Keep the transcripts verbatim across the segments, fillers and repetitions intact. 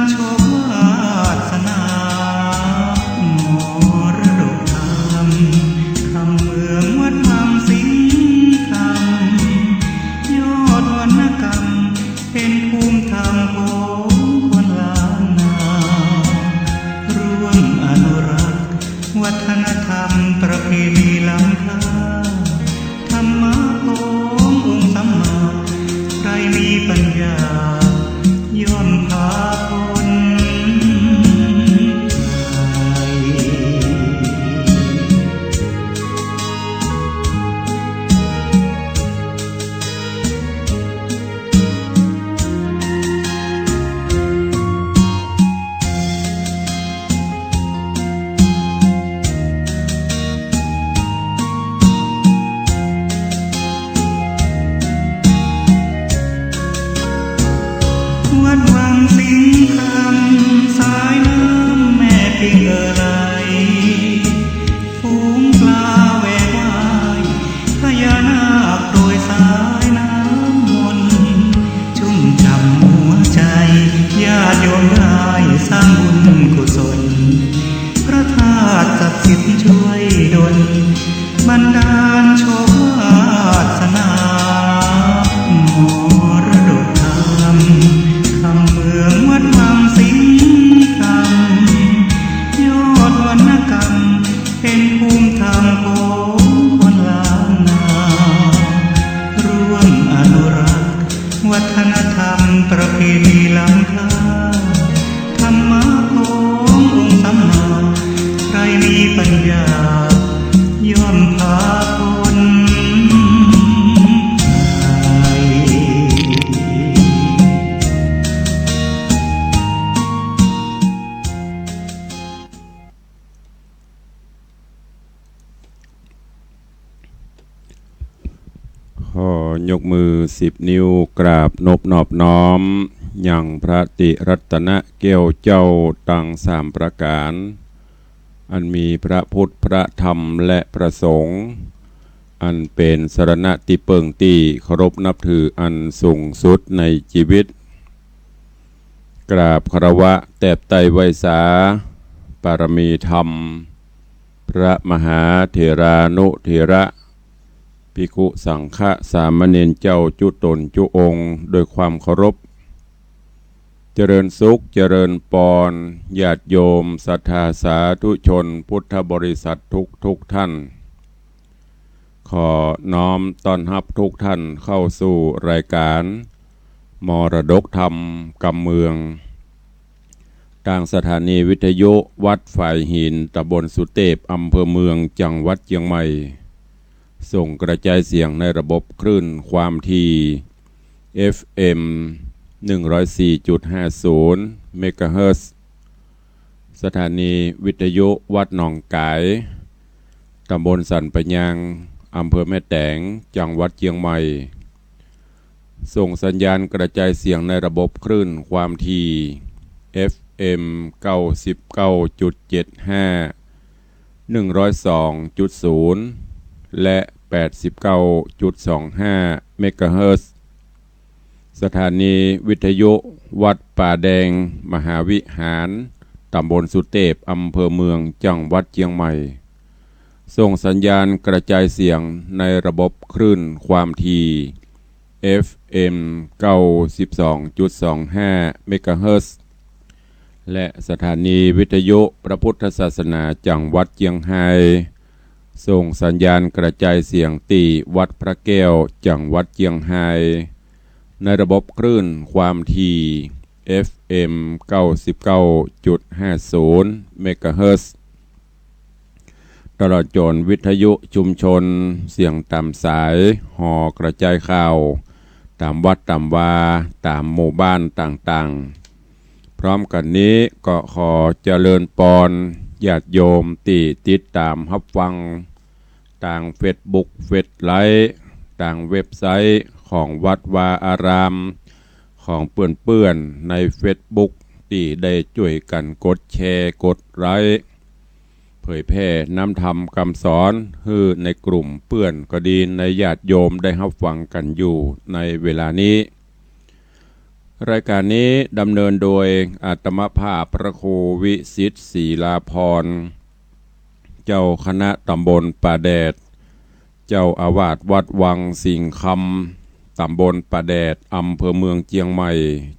โชควาสนา มรดกธรรม คำเมืองวัดวังสิงห์คำ ยอดวรรณกรรม เป็นภูมิธรรมของคนล้านนา ร่วมอนุรักษ์ วัฒนธรรมประเพณีล้ำค่า ธรรมะขององค์สัมมา ใครมีปัญญา ย่อมพาพ้นภัย วัดวังสิงห์คำ สายน้ำแม่ปิงเอ่อไหล ฝูงปลาแหวกว่าย พญานาคโปรยสายน้ำมนต์ ชุ่มฉ่ำหัวใจ ญาติโยมได้สร้างบุญกุศล พระธาตุศักดิ์สิทธิ์ช่วยดล บันดาลโชควาสนา มรดกธรรม คำเมืองวัดวังสิงห์คำ ยอดวรรณกรรม เป็นภูมิธรรมของคนล้านนา ร่วมอนุรักษ์ วัฒนธรรมประเพณีล้ำค่า ธรรมะขององค์สัมมา ใครมีปัญญา ย่อมพาพ้นภัย ขอยกมือสิบนิ้วกราบนบนอบน้อม ยังพระติรัตนแก้วเจ้าตังสามประก๋าน อันมีพระพุทธ พระธรรม และพระสงฆ์ อันเป๋นสรณะตี้เปิ้งตี้เคารพนับถืออันสูงสุดในจีวิต กราบคารวะแตบไต้ไหว้สา ปารมีธรรม พระมหาเถรานุเถระ ภิกขุสังฆสามเณรเจ้าจุ๊ต๋นจุ๊องค์ โดยความเคารพ เจริญสุข เจริญปอน ญาติโยมศรัทธาสาธุชนพุทธบริษัททุกๆ ท่าน ขอน้อมต้อนฮับทุกท่านเข้าสู่รายการมรดกธรรมกำเมือง ตางสถานีวิทยุวัดฝายหิน ตำบลสุเตพ อำเภอเมือง จังหวัดเจียงใหม่ ส่งกระจายเสียงในระบบคลื่นความถี่ เอฟเอ็ม หนึ่งร้อยสี่จุดห้าศูนย์ เมกะเฮิรตซ์ สถานีวิทยุวัดหนองก๋าย ตำบลสันปะยาง อำเภอแม่แตง จังหวัดเจียงใหม่ ส่งสัญญาณกระจายเสียงในระบบคลื่นความถี่ เอฟเอ็ม เก้าสิบเก้าจุดเจ็ดห้า หนึ่งร้อยสองจุดศูนย์ และ แปดสิบเก้าจุดสองห้า เมกะเฮิรตซ์ สถานีวิทยุวัดป่าแดงมหาวิหาร ตำบลสุเตพ อำเภอเมือง จังหวัดเจียงใหม่ ส่งสัญญาณกระจายเสียงในระบบคลื่นความถี่ เอฟเอ็ม เก้าสิบสองจุดสองห้า เมกะเฮิรตซ์ และสถานีวิทยุพระพุทธศาสนาจังหวัดเจียงไฮ้ ส่งสัญญาณกระจายเสียงตี้วัดพระแก้ว จังหวัดเจียงไฮ้ ในระบบคลื่นความถี่ เอฟเอ็ม เก้าสิบเก้าจุดห้าศูนย์ เมกะเฮิรตซ์ ตลอดจ๋นวิทยุชุมชน เสียงต๋ามสาย หอกระจายข่าว ต๋ามวัดต๋ามวา ต๋ามหมู่บ้านต่างๆ พร้อมกั๋นนี้ก็ขอเจริญปอนญาติโยมตี้ติดต๋ามฮับฟัง ตางเฟซบุ๊ก เฟซไลฟ์ ตางเว็บไซต์ของวัดวาอาราม ของเปื้อนๆ ในเฟซบุ๊ก ตี้ได้จ้วยกั๋นกดแชร์ กดไลค์ เผยแพร่นำธรรมกำสอน หื้อในกลุ่มเปื้อนก็ดี ในญาติโยมได้ฮับฟังกั๋นอยู่ในเวลานี้ รายการนี้ดำเนินโดยอาตมาภาพพระครูวิสิทธิ์ ศิลาภรณ์ เจ้าคณะตำบลป่าแดด เจ้าอาวาสวัดวังสิงห์คำ ตำบลป่าแดด อำเภอเมืองเจียงใหม่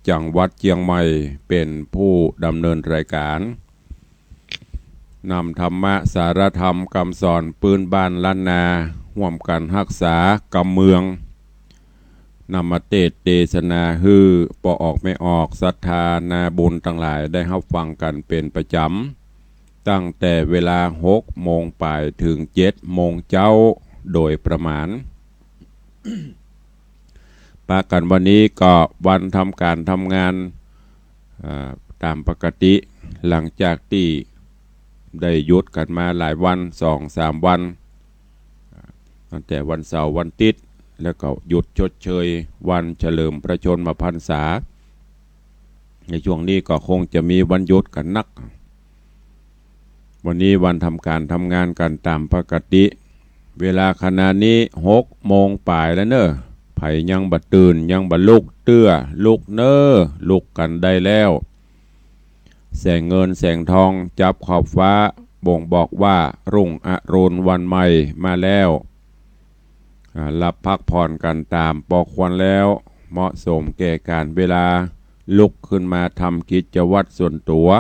จังหวัดเจียงใหม่ เป๋นผู้ดำเนินรายการ นำธรรมะสารธรรมกำสอนปื้นบ้านล้านนา ฮ่วมกั๋นฮักษากำเมือง นำมาเตสน์เตสนาหื้อป้อออกแม่ออกศรัทธานาบุญตังหลายได้ฮับฟังกั๋นเป๋นประจ๋ำ ตั้งแต่เวลาหกโมงป๋ายเถิงเจ็ดโมงเจ๊าโดยประมาณ ปะกั๋นวันนี้ก็วันทำก๋านทำงาน อ่า ต๋ามปกติ หลังจากตี้ได้หยุดกั๋นมาหลายวัน สองสามวัน ตั้งแต่วันเสาร์วันติ๊ด แล้วก็หยุดชดเชยวันเฉลิมพระชนมพรรษา ในช่วงนี้ก็คงจะมีวันหยุดกั๋นนัก วันนี้วันทำก๋านทำงานกั๋นต๋ามปกติ เวลาขณะนี้หกโมงป๋ายแล้วเน่อ ใผยังบ่ตื่นยังบ่ลุกเตื้อ ลุกเน่อ ลุกกั๋นได้แล้ว แสงเงินแสงทองจับขอบฟ้า บ่งบอกว่ารุ่งอรุณวันใหม่มาแล้ว อ่า หลับพักผ่อนกั๋นต๋ามปอควรแล้ว เหมาะสมแก่ก๋าลเวลา ลุกขึ้นมาทำกิจวัตรส่วนตั๋ว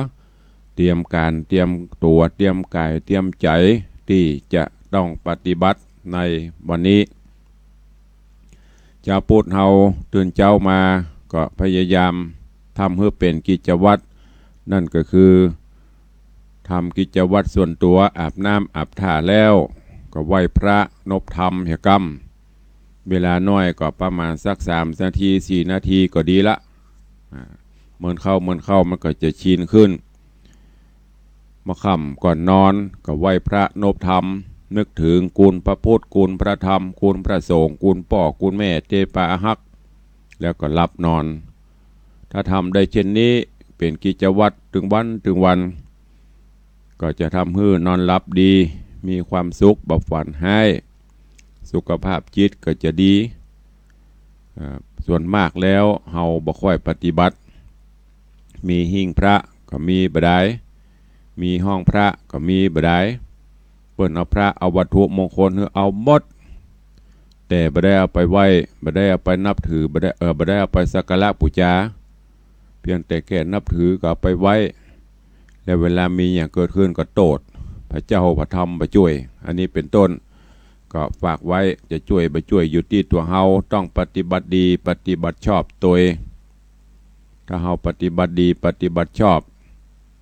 เตรียมก๋านเตรียมตั๋ว เตรียมก๋ายเตรียมใจ๋ ตี้จะต้องปฏิบัติในวันนี้ จาวพุทธเฮาตื่นเจ๊ามาก็พยายามทำหื้อเป๋นกิจวัตร นั่นก็คือทำกิจวัตรส่วนตั๋ว อาบน้ำอาบท่าแล้ว ก็ไหว้พระนบธรรมเหียกำ เวลาน้อยก็ประมาณสักสามนาที สี่นาทีก็ดีละ อ่า เมินเข้า เมินเข้ามันก็จะชินขึ้น เมื่อค่ำก่อนนอนก็ไหว้พระนบธรรม นึกถึงคุณพระพุทธ คุณพระธรรม คุณพระสงฆ์ คุณป้อ คุณแม่ ตี้ปาฮัก แล้วก็หลับนอน ถ้าทำได้เช่นนี้เป๋นกิจวัตรตึงวันตึงวัน ก็จะทำหื้อนอนหลับดี มีความสุข บ่ฝันฮ้าย สุขภาพจิตก็จะดี อ่า ส่วนมากแล้วเฮาบ่ค่อยปฏิบัติ มีหิ้งพระก็มีบ่ดาย มีห้องพระก็มีบ่ดาย เปิ้นเอาพระเอาวัตถุมงคลหื้อเอาหมด แต่บ่ได้เอาไปไหว้ บ่ได้เอาไปนับถือ บ่ได้ เอ่อ บ่ได้เอาไปสักการะปู๋จา เพียงแต่แค่นับถือก็เอาไปไหว้ แล้วเวลามีหยังเกิดขึ้นก็โต้ษพระเจ้าพระธรรมบ่จ้วย อันนี้เป๋นต้น ก็ฝากไว้ จะจ้วยบ่จ้วยอยู่ตี้ตั๋วเฮา ต้องปฏิบัติดี ปฏิบัติชอบตวย ถ้าเฮาปฏิบัติดี ปฏิบัติชอบ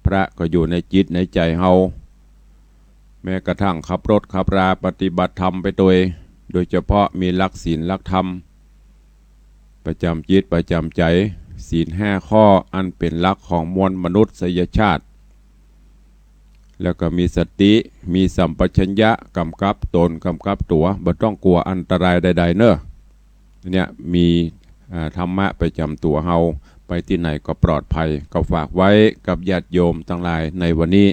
พระก็อยู่ในจิตในใจ๋เฮา แม้กระทั่งขับรถขับราปฏิบัติธรรมไปตวย โดยเฉพาะมีหลักศีลหลักธรรม ประจ๋ำจิตประจ๋ำใจ๋ ศีลห้าข้ออันเป๋นหลักของมวลมนุษยชาติ แล้วก็มีสติ มีสัมปชัญญะ กำกับตน กำกับตั๋ว บ่ต้องกั๋วอันตรายใดๆ เน่อ เนี่ย มี อ่า ธรรมะประจ๋ำตั๋วเฮา ไปตี้ไหนก็ปลอดภัย ก็ฝากไว้กับญาติโยมตังหลายในวันนี้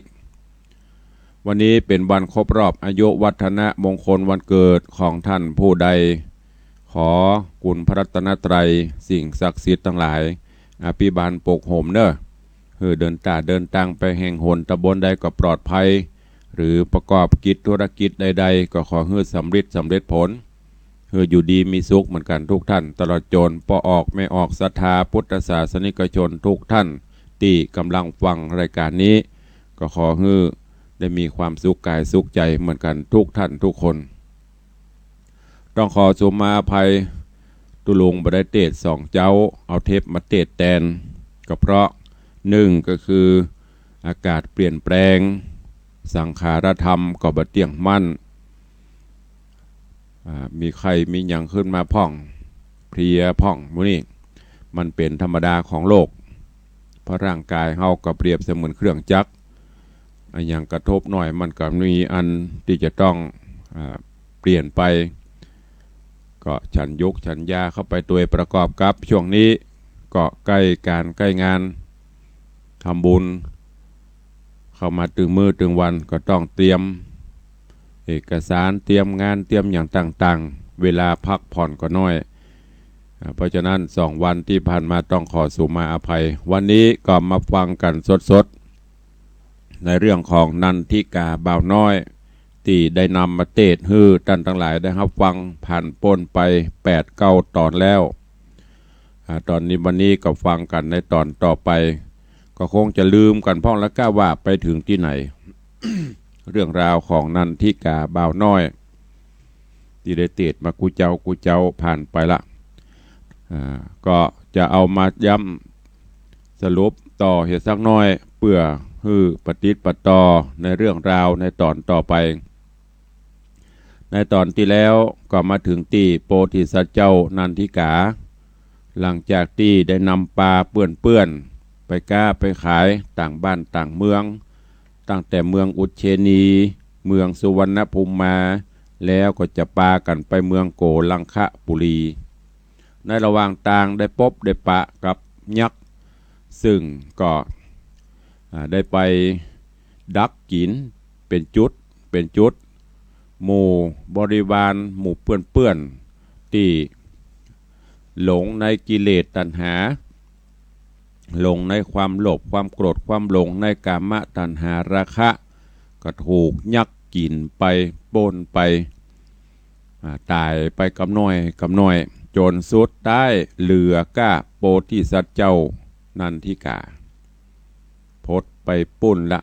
วันนี้เป๋นวันครบรอบอายุวัฒนมงคลวันเกิดของท่านผู้ใด ขอคุณพระรัตนตรัย สิ่งศักดิ์สิทธิ์ตังหลาย อภิบาลปกโฮมเน่อ หื้อเดินต้าเดินตางไปแห่งหนตำบลใดก็ปลอดภัย หรือประกอบกิจธุรกิจใดๆ ก็ขอหื้อสำริดสำเร็จผล หื้ออยู่ดีมีสุขเหมือนกั๋นทุกท่าน ตลอดจ๋นป้อออกแม่ออกศรัทธาพุทธศาสนิกชนทุกท่านตี้กำลังฟังรายการนี้ ก็ขอหื้อได้มีความสุขกายสุขใจ๋เหมือนกั๋นทุกท่านทุกคน ต้องขอสุมาอภัย ตุ๊ลุงบ่ได้เตสน์สองเจ๊า เอาเทปมาเตสน์แตน ก็เพราะ นึ่งก็คืออากาศเปลี่ยนแปลง สังขารธรรมก็บ่เตี้ยงมั่น อ่า มีไข้มีหยังขึ้นมาพ่อง เพลียพ่อง หมู่นี้ มันเป๋นธรรมดาของโลก เพราะร่างกายเฮาก็เปรียบเสมือนเครื่องจักร อะหยังกระทบหน่อยมันก็มีอันตี้จะต้อง อ่า เปลี่ยนไป ก็ฉันยกฉันยาเข้าไปตวย ประกอบกับช่วงนี้ก็ใก้ก๋านใก้งาน ทำบุญเข้ามาตึงมื้อตึงวัน ก็ต้องเตรียมเอกสาร เตรียมงาน เตรียมหยังต่างๆ เวลาพักผ่อนก็น้อย อ่า เพราะฉะนั้นสองวันตี้ผ่านมาต้องขอสุมาอภัย วันนี้ก็มาฟังกั๋นสดๆ ในเรื่องของนันทิกาบ่าวน้อย ตี้ได้นำมาเตสน์หื้อต้านตังหลายได้ฮับฟังผ่านป๊นไปแปดเก้าต๋อนแล้ว อ่า ต๋อนนี้วันนี้ก็ฟังกั๋นในต๋อนต่อไป ก็คงจะลืมกั๋นพ่องแล้วก้าว่าไปเถิงตี้ไหน เรื่องราวของนันทิกาบ่าวน้อย ตี้ได้เตสน์มากู้เจ๊ากู้เจ๊าผ่านไปละ อ่า ก็จะเอามาย้ำสรุปต่อเหียสักหน้อย เปื้อหื้อปะติดปะต่อในเรื่องราวในต๋อนต่อไป ในต๋อนตี้แล้วก็มาเถิงตี้โปธิสัตว์เจ้านันทิกา หลังจากตี้ได้นำปาเปื้อนๆ ไปก๊าไปขายต่างบ้านต่างเมือง ตั้งแต่เมืองอุชเชนี เมืองสุวรรณภูมิมา แล้วก็จะปากั๋นไปเมืองโกลังคปุรี ในระหว่างตางได้ปบได้ปะกับยักษ์ ซึ่งก็ อ่า ได้ไปดักกิ๋นเป๋นจุดเป๋นจุด หมู่บริวารหมู่เปื้อนๆ ตี้หลงในกิเลสตัณหา หลงในความโลภความโกรธความหลงในกามตัณหาราคะ ก็ถูกยักษ์กิ๋นไปป๊นไป อ่า ต๋ายไปกำน้อยกำน้อย จ๋นสุดท้ายเหลือก้าโปธิสัตว์เจ้านันทิกา พดไปปู๊นละ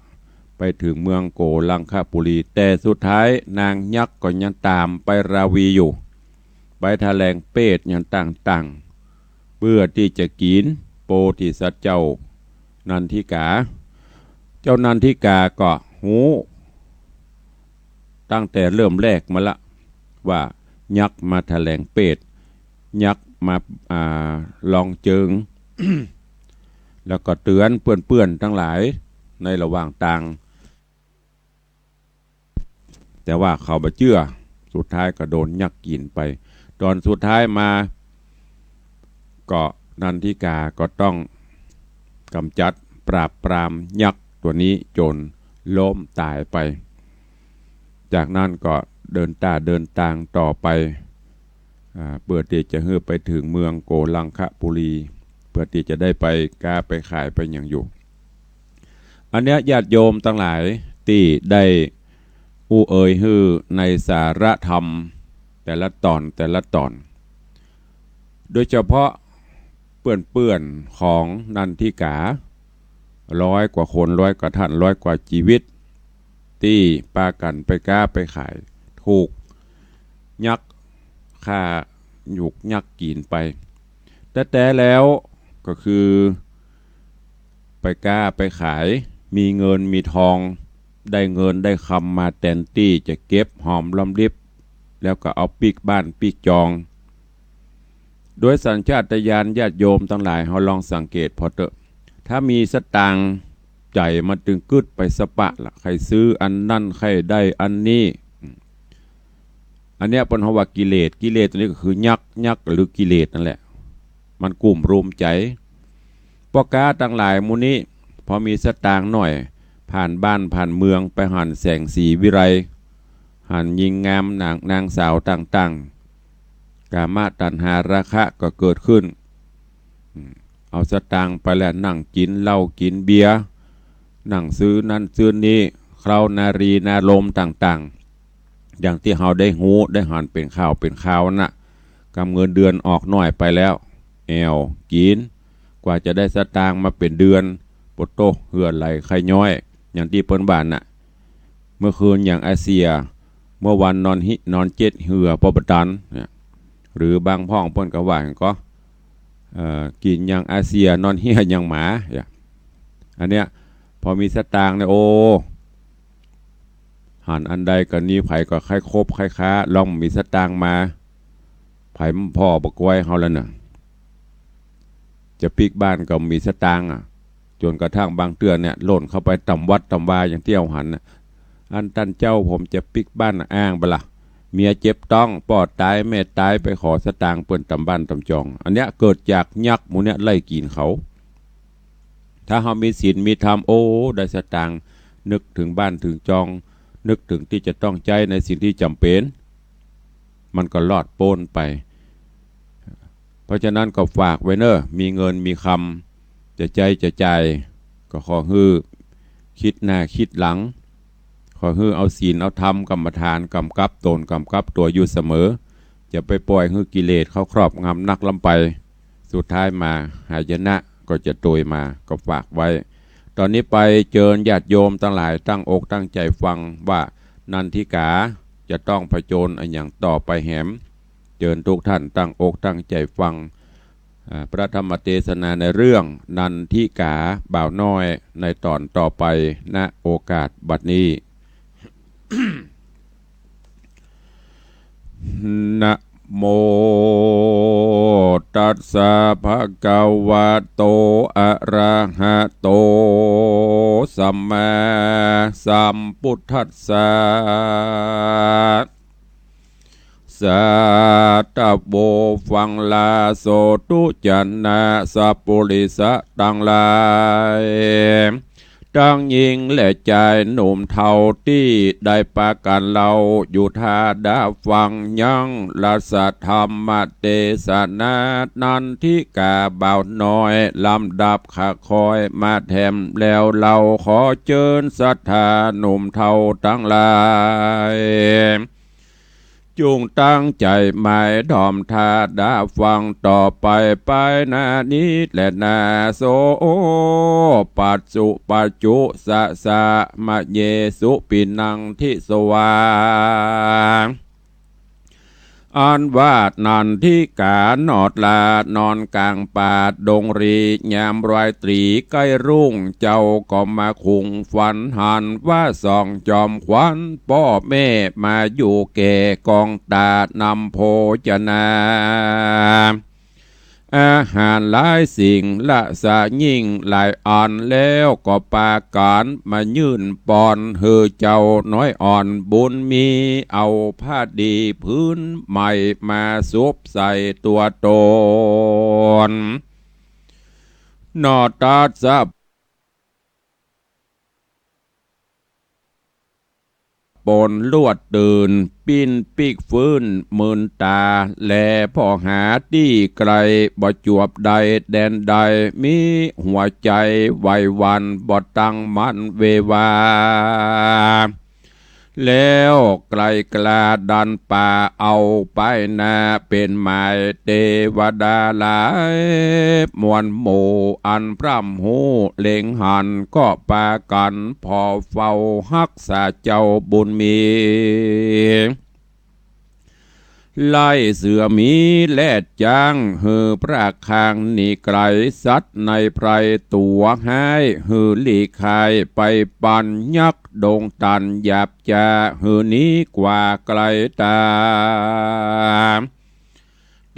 ไปเถิงเมืองโกลังคปุรี แต่สุดท้ายนางยักษ์ก็ยังต๋ามไปราวีอยู่ ไปแถลงเปชยังต่างๆ เปื้อตี้จะกิ๋นโปธิสัตว์เจ้านันทิกา เจ้านันทิกาก็ฮู้ ตั้งแต่เริ่มแรกมาละ ว่ายักษ์มาแถลงเปช ยักษ์มา อ่า ลองเจิง แล้วก็เตื๋อนเปื้อนๆ ตังหลายในระหว่างตาง แต่ว่าเขาบ่เจื้อ สุดท้ายก็โดนยักษ์กิ๋นไป ต๋อนสุดท้ายมา ก็นันทิกาก็ต้องก๋ำจัดปราบปรามยักษ์ตั๋วนี้จ๋นล้มต๋ายไป จากนั้นก็เดินต้าเดินตางต่อไป อ่า เปื้อตี้จะหื้อไปเถิงเมืองโกลังคปุรี เปื้อตี้จะได้ไปก๊าไปขายไปหยังอยู่ อันเนี้ยญาติโยมตังหลายตี้ได้อู้เอ่ยหื้อในสาระธรรมแต่ละต๋อนแต่ละต๋อน โดยเฉพาะเปื้อนๆ ของนันทิกา ร้อยกว่าคน ร้อยกว่าต้าน ร้อยกว่าจีวิต ตี้ปากั๋นไปก๊าไปขาย ถูกยักษ์ฆ่า ถูกยักษ์กิ๋นไป แต๊ๆ แล้วก็คือ ไปก๊าไปขาย มีเงินมีทอง ได้เงินได้คำมาแตนตี้จะเก็บหอมรอมริบ แล้วก็เอาปิ๊กบ้านปิ๊กจอง โดยสัญชาตญาณญาติโยมตังหลาย เฮาลองสังเกตผ่อเต๊อะ ถ้ามีสตางค์ใจ๋มาตึงกึ๊ดไปสะปะละ ใค่ซื้ออันนั้น ใค่ได้อันนี้ อันเนี้ยเปิ้นฮ้องว่ากิเลส กิเลสตั๋วนี้ก็คือยักษ์ ยักษ์หรือกิเลสนั่นแหละ มันกุ้มรุมใจ๋ ป้อก๊าตังหลายหมู่นี้ พอมีสตางค์หน้อย ผ่านบ้านผ่านเมืองไปหันแสงสีวิไล หันญิงงามนาง นางสาวต่างๆ กามตัณหาราคะก็เกิดขึ้น อืม เอาสตางค์ไปแล้วนั่งกิ๋นเหล้ากิ๋นเบียร์ นั่งซื้อนั้นซื้อนี้ เคล้านารีนารมณ์ต่างๆ อย่างตี้เฮาได้ฮู้ได้หันเป๋นข่าวเป๋นข่าวนั่นน่ะ กำเงินเดือนออกหน้อยไปแล้ว แอ่วกิ๋น กว่าจะได้สตางค์มาเป๋นเดือน ปะโต๊ะ เหื่อไหลไข้ย้อย อย่างตี้เปิ้นว่าน่ะ เมื่อคืนอย่างอาเซีย เมื่อวานนอนหิ นอนเจ็ดเหื่อปอบ่ตันเนี่ย หรือบางพ่องเปิ้นก็ว่าหยังก่อ เอ่อ กิ๋นอย่างอาเซีย นอนเฮี้ยอย่างหมาเนี่ย อันเนี้ย พอมีสตางค์เนี่ย โอ้ หันอันใดก็นี้ ใผก็ใค่คบใค่ค้า ลองมีสตางค์มา ใผมันผ่อบ่กวยเฮาแล้วน่ะ จะปิ๊กบ้านก็มีสตางค์อะ จ๋นกระทั่งบางเตื้อเนี่ย ล่นเข้าไปต๋ามวัดต๋ามวา อย่างตี้เฮาหันน่ะ อันต้านเจ้า ผมจะปิ๊กบ้านน่ะ อ้างบ่ล่ะ เมียเจ็บต๊อง ป้อต๋าย แม่ต๋าย ไปขอสตางค์เปิ้นต๋ามบ้านต๋ามจอง อันเนี้ยเกิดจากยักษ์หมู่เนี้ยไล่กิ๋นเขา ถ้าเฮามีศีลมีธรรม โอ้ ได้สตางค์ นึกเถิงบ้านเถิงจอง นึกเถิงตี้จะต้องใจ๊ในสิ่งตี้จ๋ำเป๋น มันก็รอดป๊นไป เพราะฉะนั้นก็ฝากไว้เน่อ มีเงินมีคำ จะใจ๊จะจ่าย ก็ขอหื้อคิดหน้าคิดหลัง ขอหื้อเอาศีลเอาธรรมกรรมฐานกำกับต๋นกำกับตั๋วอยู่เสมอ จะไปปล่อยหื้อกิเลสเข้าครอบงำนักล้ำไป สุดท้ายมาหายนะก็จะโตยมา ก็ฝากไว้ ต๋อนนี้ไปเจิญญาติโยมตังหลายตั้งอกตั้งใจ๋ฟังว่านันทิกาจะต้องผจญอะหยังต่อไปแหม เจิญทุกท่านตั้งอกตั้งใจ๋ฟัง อ่า พระธรรมเตสนาในเรื่องนันทิกาบ่าวน้อยในต๋อนต่อไป ณ โอกาสบัดนี้ นะโมตัสสะภะคะวะโต อะระหะโต สัมมาสัมพุทธัสสะ สาธะโว ฟังลา โสธุจะนะ สัปปุริสะตังหลาย ตังญิงและจายหนุ่มเฒ่าตี้ได้ปากั๋นเฮาอยู่ท่าดาฟังยังรัสธรรมเตสนานันทิกาบ่าวน้อย ลำดับข้าคอยมาแถมแล้ว เฮาขอเจิญศรัทธาหนุ่มเฒ่าตังหลาย จุ่งตั้งใจ๋หมายถ่อมท่าดาฟังต่อไป ไปหน้านี้แลนา โส ปัสสุ ปัจจุ สะ สะ มะเยสุ ปินัง ทิสวา อันว่านันทิกาหนอดลานอนก๋างป่าดงรี ยามรอยตรีใก้รุ่ง เจ้าก็มาคุงฝันหันว่าสองจอมขวัญ ป้อแม่มาอยู่แก่กองต๋านำโภจนา อาหารหลายสิ่งละสะยิ่งหลายอัน แล้วก็ปากั๋นมายื่นปอน หื้อเจ้าน้อยอ่อนบุญมี เอาผ้าดีผืนใหม่มาสุบใส่ตั๋วต๋น หนอตัสสะ ปนลวดตื่น ปิ้นปิ๊กฟื้น มืนต๋า แลผ่อหาตี้ไกล บ่จวบใดแดนใด มีหัวใจ๋ไหวหวั่น บ่ตั้งมั่นเววา แล้วไกลกล้าดันป่าเอาไปนา เป๋นหมายเตวดาหลายมวลหมู่ อันพร่ำฮู้เล็งหัน ก็ปากั๋นผ่อเฝ้าฮักษาเจ้าบุญมี ไล่เสือหมีแลดจ๊าง หื้อพรากคางหนีไกล สัตว์ในไพรตั๋วฮ้าย หื้อหลีกหายไปปัน ยักษ์ดงตันหยาบจ๊า หื้อหนีกว่าไกลต๋า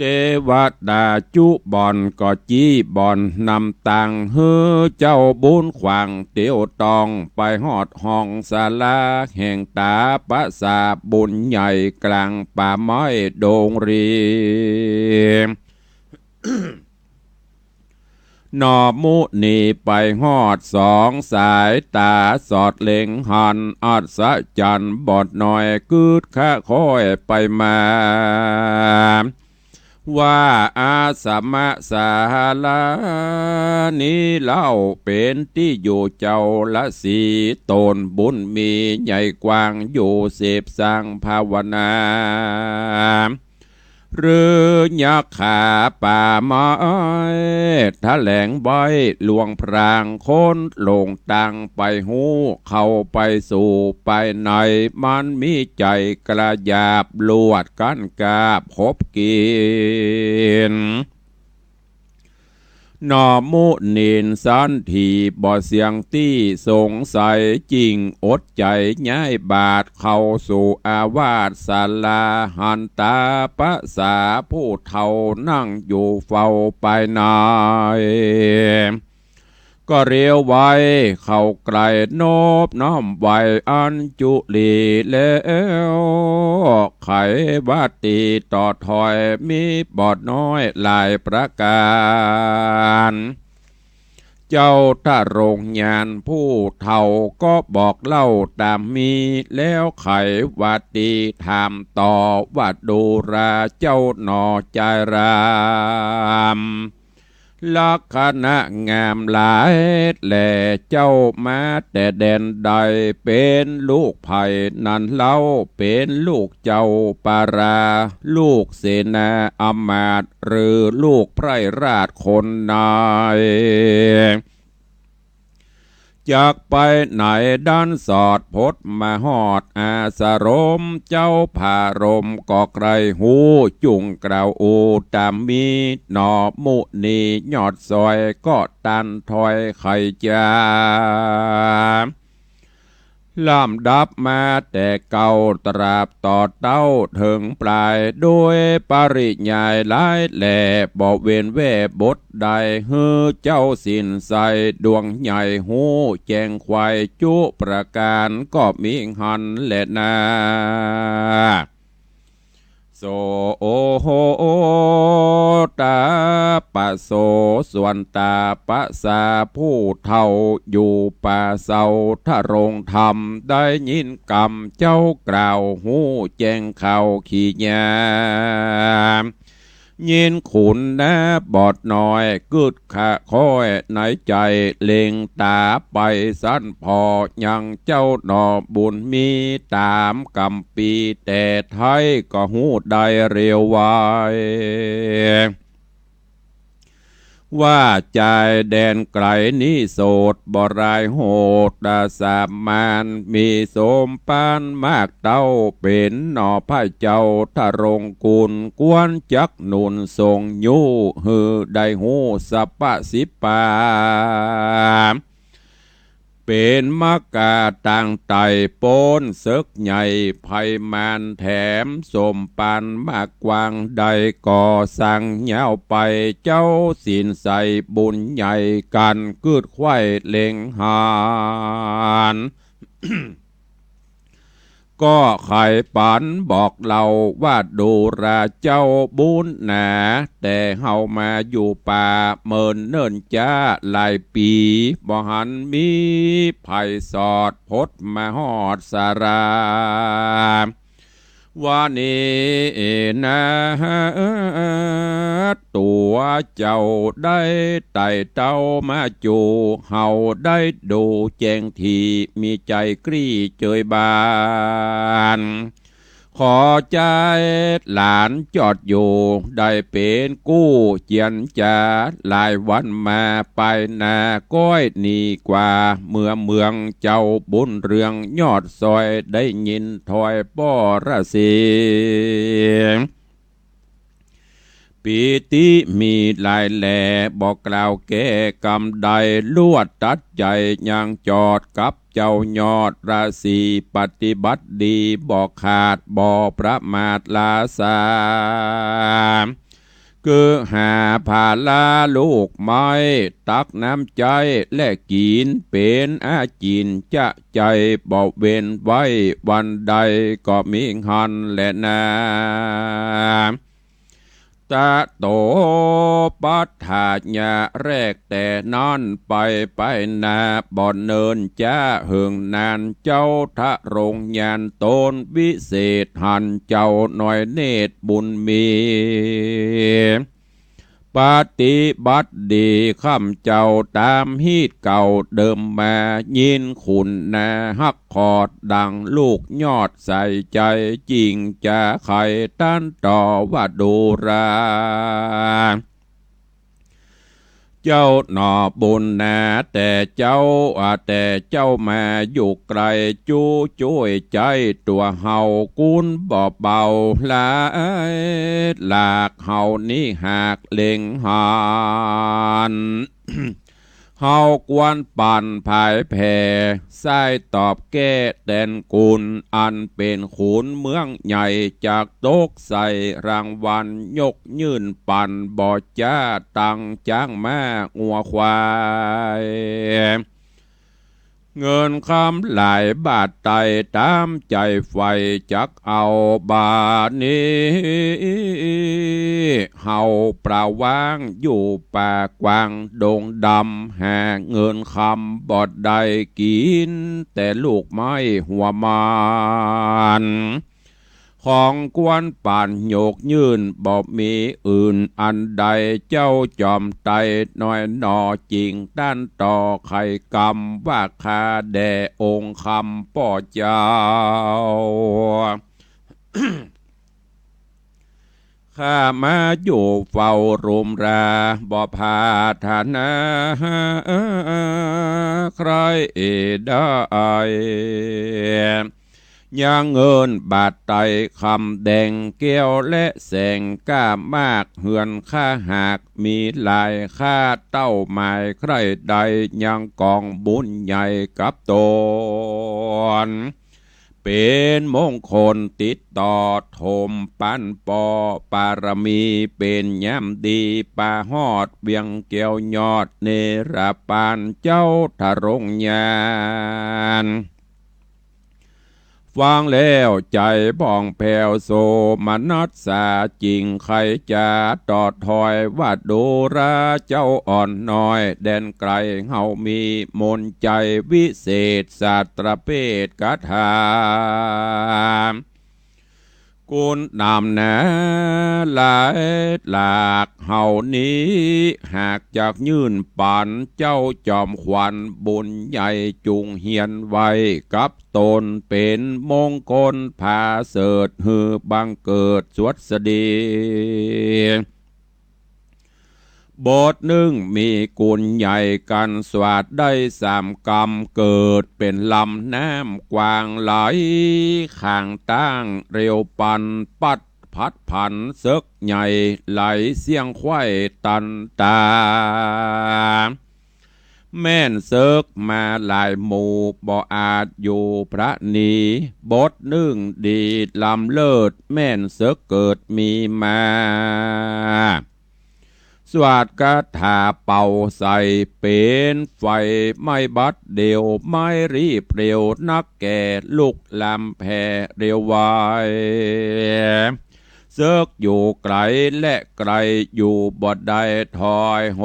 เตวดาจุบ่อนก็จี้บ่อนนำตัง หื้อเจ้าบุญขวางเตียวต้อง ไปฮอดห้องศาลาแห่งต๋า ปราสาทบุญใหญ่ก๋างป่าไม้ดงรี หนอมุนีไปฮอดสองสายต๋า สอดเล็งหันอัศจรรย์ บ่อน้อยกึ๊ดคะคอยไปมา ว่าอาสมะศาลานี้เล่าเป๋นตี้อยู่เจ้าฤๅษี ต๋นบุญมีใหญ่กว้างอยู่เสพสร้างภาวนา หรือยักขาป่าไม้ แถลงไว้ลวงพราง คนหลงตังไปฮู้ เข้าไปสู่ไปใน มันมีใจ๋กระหยาบ ลวดกั้นกาบขบกิ๋น หนอมุนีนสันถีบ่เสียงตี้สงสัย จิ่งอดใจ๋ย้ายบาทเข้าสู่อาวาสศาลา หันต๋าปราสาทผู้เฒ่านั่งอยู่เฝ้าไปใน ก็เรียวไวเข้าใกล้นบน้อมไหว้อัญจุลีแล้ว ไขว่าตี้ต่อถ้อยมีบ่อน้อยหลายประก๋าน เจ้าทรงญาณผู้เฒ่าก็บอกเล่าต๋ามมี แล้วไขว่าตี้ถามต่อว่า ดูราเจ้าหน่อจายราม ลักษณะงามหลายแล เจ้ามาแต่แดนใด เป๋นลูกใผนั้นเล่า เป๋นลูกเจ้าปารา ลูกเสนาอำมาตย์ หรือลูกไพร่ราชคนไหน จักไปไหนดันสอดพดมาฮอดอาสรม เจ้าผาลมก็ใคร่ฮู้ จุ่งกล่าวอู้ต๋ามมี หน่อมุนียอดซอยก็ตันถ้อยไขจ๋า ลำดับมาแต่เก๊าตราบต่อเต้าเถิงปลาย โดยปริยายหลายแล บ่เว้นแว่บทใด หื้อเจ้าสินใสดวงใหญ่ฮู้แจ้งไขว่จุประก๋านก็มีหั้นแลนา โสตาปะโส ส่วนตาปะสาผู้เฒ่าอยู่ป่าเซาทรงธรรม ได้ยินกำเจ้ากล่าวฮู้แจ้งข่าวขีญา ยินขุนนาบอดน้อยกึ๊ดขะค้อยในใจ๋ เล็งต๋าไปสันผ่อยังเจ้าหน่อบุญมี ต๋ามกำปีแต่ไท้ก็ฮู้ได้เร็วไว ว่าจายแดนไก๋นี้โสดบ่รายโหด สามานมีสมปานมากเต้า เป๋นหน่อพระเจ้าทรงกุล ควรจักหนุนส่งยู้ หื้อได้ฮู้สัพพะสิบปา เป๋นมกาตางไต่ป๊นเสิกใหญ่ภัยมารแถม สมปานมากกว้างได้ก่อสร้างยาวไป เจ้าสินใสบุญใหญ่กั๋นกึ๊ดไขว่เล็งหัน ก็ไขปันบอกเล่าว่า ดูราเจ้าบุญหนา แต่เฮามาอยู่ป่าเมินเนิ่นจ๊าหลายปี๋ บ่หันมีภัยสอดพดมาฮอดสารา ว่านี้นา ตั๋วเจ้าได้ไต่เต้ามาจู๋ เฮาได้ดูแจ้งดี มีใจ๋กรี๊ดเจยบาน ขอใจ๊หลานจอดอยู่ ได้เป๋นกู้เจียรจ๋า หลายวันมาไปนาก้อยหนีกว่า เมืองเมืองเจ้าบุญเรืองยอดซอย ได้ยินถ้อยป้อราศี ปีติมีหลายแล บ่กล่าวแก้กำใด ลวดตัดใจ๋ยังจอดกับเจ้ายอดราศี ปฏิบัติดีบ่ขาด บ่ประมาทลาสา คือหาผาลาลูกไม้ ตักน้ำใจ๊และกิ๋น เป๋นอาจินจะใจ๋ บ่เว้นไว้วันใด ก็มีหั้นแลนา ตะโตปัฏฐายะแรกแต่นั้นไป ไปนาบ่เนิ่นจ๊าเหิงนาน เจ้าทรงญาณต๋นวิเศษ หันเจ้าน้อยเนตรบุญมี ปฏิบัติดีข้ำเจ้าต๋ามฮีตเก่าเดิมมา ยินขุนนาฮักขอดดังลูกยอดใส่ใจ๋ จิ่งจะไขตันต่อว่า ดูราเจ้าหน่อบุญหนา แต่เจ้า อ่า แต่เจ้ามาอยู่ไก๋ จู้จ้วยใจ๊ตั๋วเฮากุนบ่เบา หลายหลากเฮานี้หากเล็งหัน เฮาควรปั๋นผายแผ่ ใส้ตอบแก้แตนกุณ อันเป๋นขุนเมืองใหญ่ จักตกใส่รางวัลยกยื่นปั๋น บ่จ๊าตังจ๊างม้างัวควาย เงินคำหลายบาทไตต๋ามใจ๋ใฝ่จักเอา บ่านี้เฮาประว้างอยู่ป่ากว้างดงดำ หาเงินคำบ่ได้ กิ๋นแต่ลูกไม้หัวมัน ของควรปานยกยื่น บ่มีอื่นอันใด เจ้าจอมไตรน้อยหนอ จิ่งต้านต่อไขกรรม ว่าข้าแด่องค์คำป้อเจ้า ข้ามาอยู่เฝ้ารุมรา บ่ปรารถนาใคร่ได้ ยังเงินบาทไตรคำแดง แก้วและแสงกล้ามาก เฮือนข้าหากมีหลาย ข้าเต้าหมายใคร่ได้ ยังกองบุญใหญ่กับต๋น เป๋นมงคลติดต่อ ถมปันปอปารมี เป๋นยามดีปาฮอด เวียงแก้วยอดเนรปาน เจ้าทรงญาณ ฟังแล้วใจ๋ผ่องแผ้วโสมนัสสา จิ่งใค่จะตอดถอย ว่าดูราเจ้าอ่อนน้อย แดนไก๋เฮามีมนต์ใจ๋วิเศษ สาตรเปตคาถา คุณนำนาหลายหลาก เฮานี้หากจักยื่นปัน เจ้าจอมขวัญบุญใหญ่ จุ่งเฮียนไว้กับต๋น เป๋นมงคลผาเสริฐ หื้อบังเกิดสวัสดี บทนึ่งมีคุณใหญ่กั๋น สวาดได้สามกำ เกิดเป๋นลำน้ำกว้างไหล ข้างต้างเร็วปัน ปัดผัดผันเสิกใหญ่ ไหลเสี้ยงไขว้ตันตา แม่นเสิกมาหลายหมู่ บ่อาจอยู่ประณี บทนึ่งดีล้ำเลิศ แม่นเสิกเกิดมีมา สวาดคาถาเป่าใส่ เป๋นไฟไหม้บัดเดี่ยว ไหม้รีบเร็วนักแก่ ลุกลามแผ่เร็วไว เสิกอยู่ไก๋และไก๋ อยู่บ่ได้ถอยโห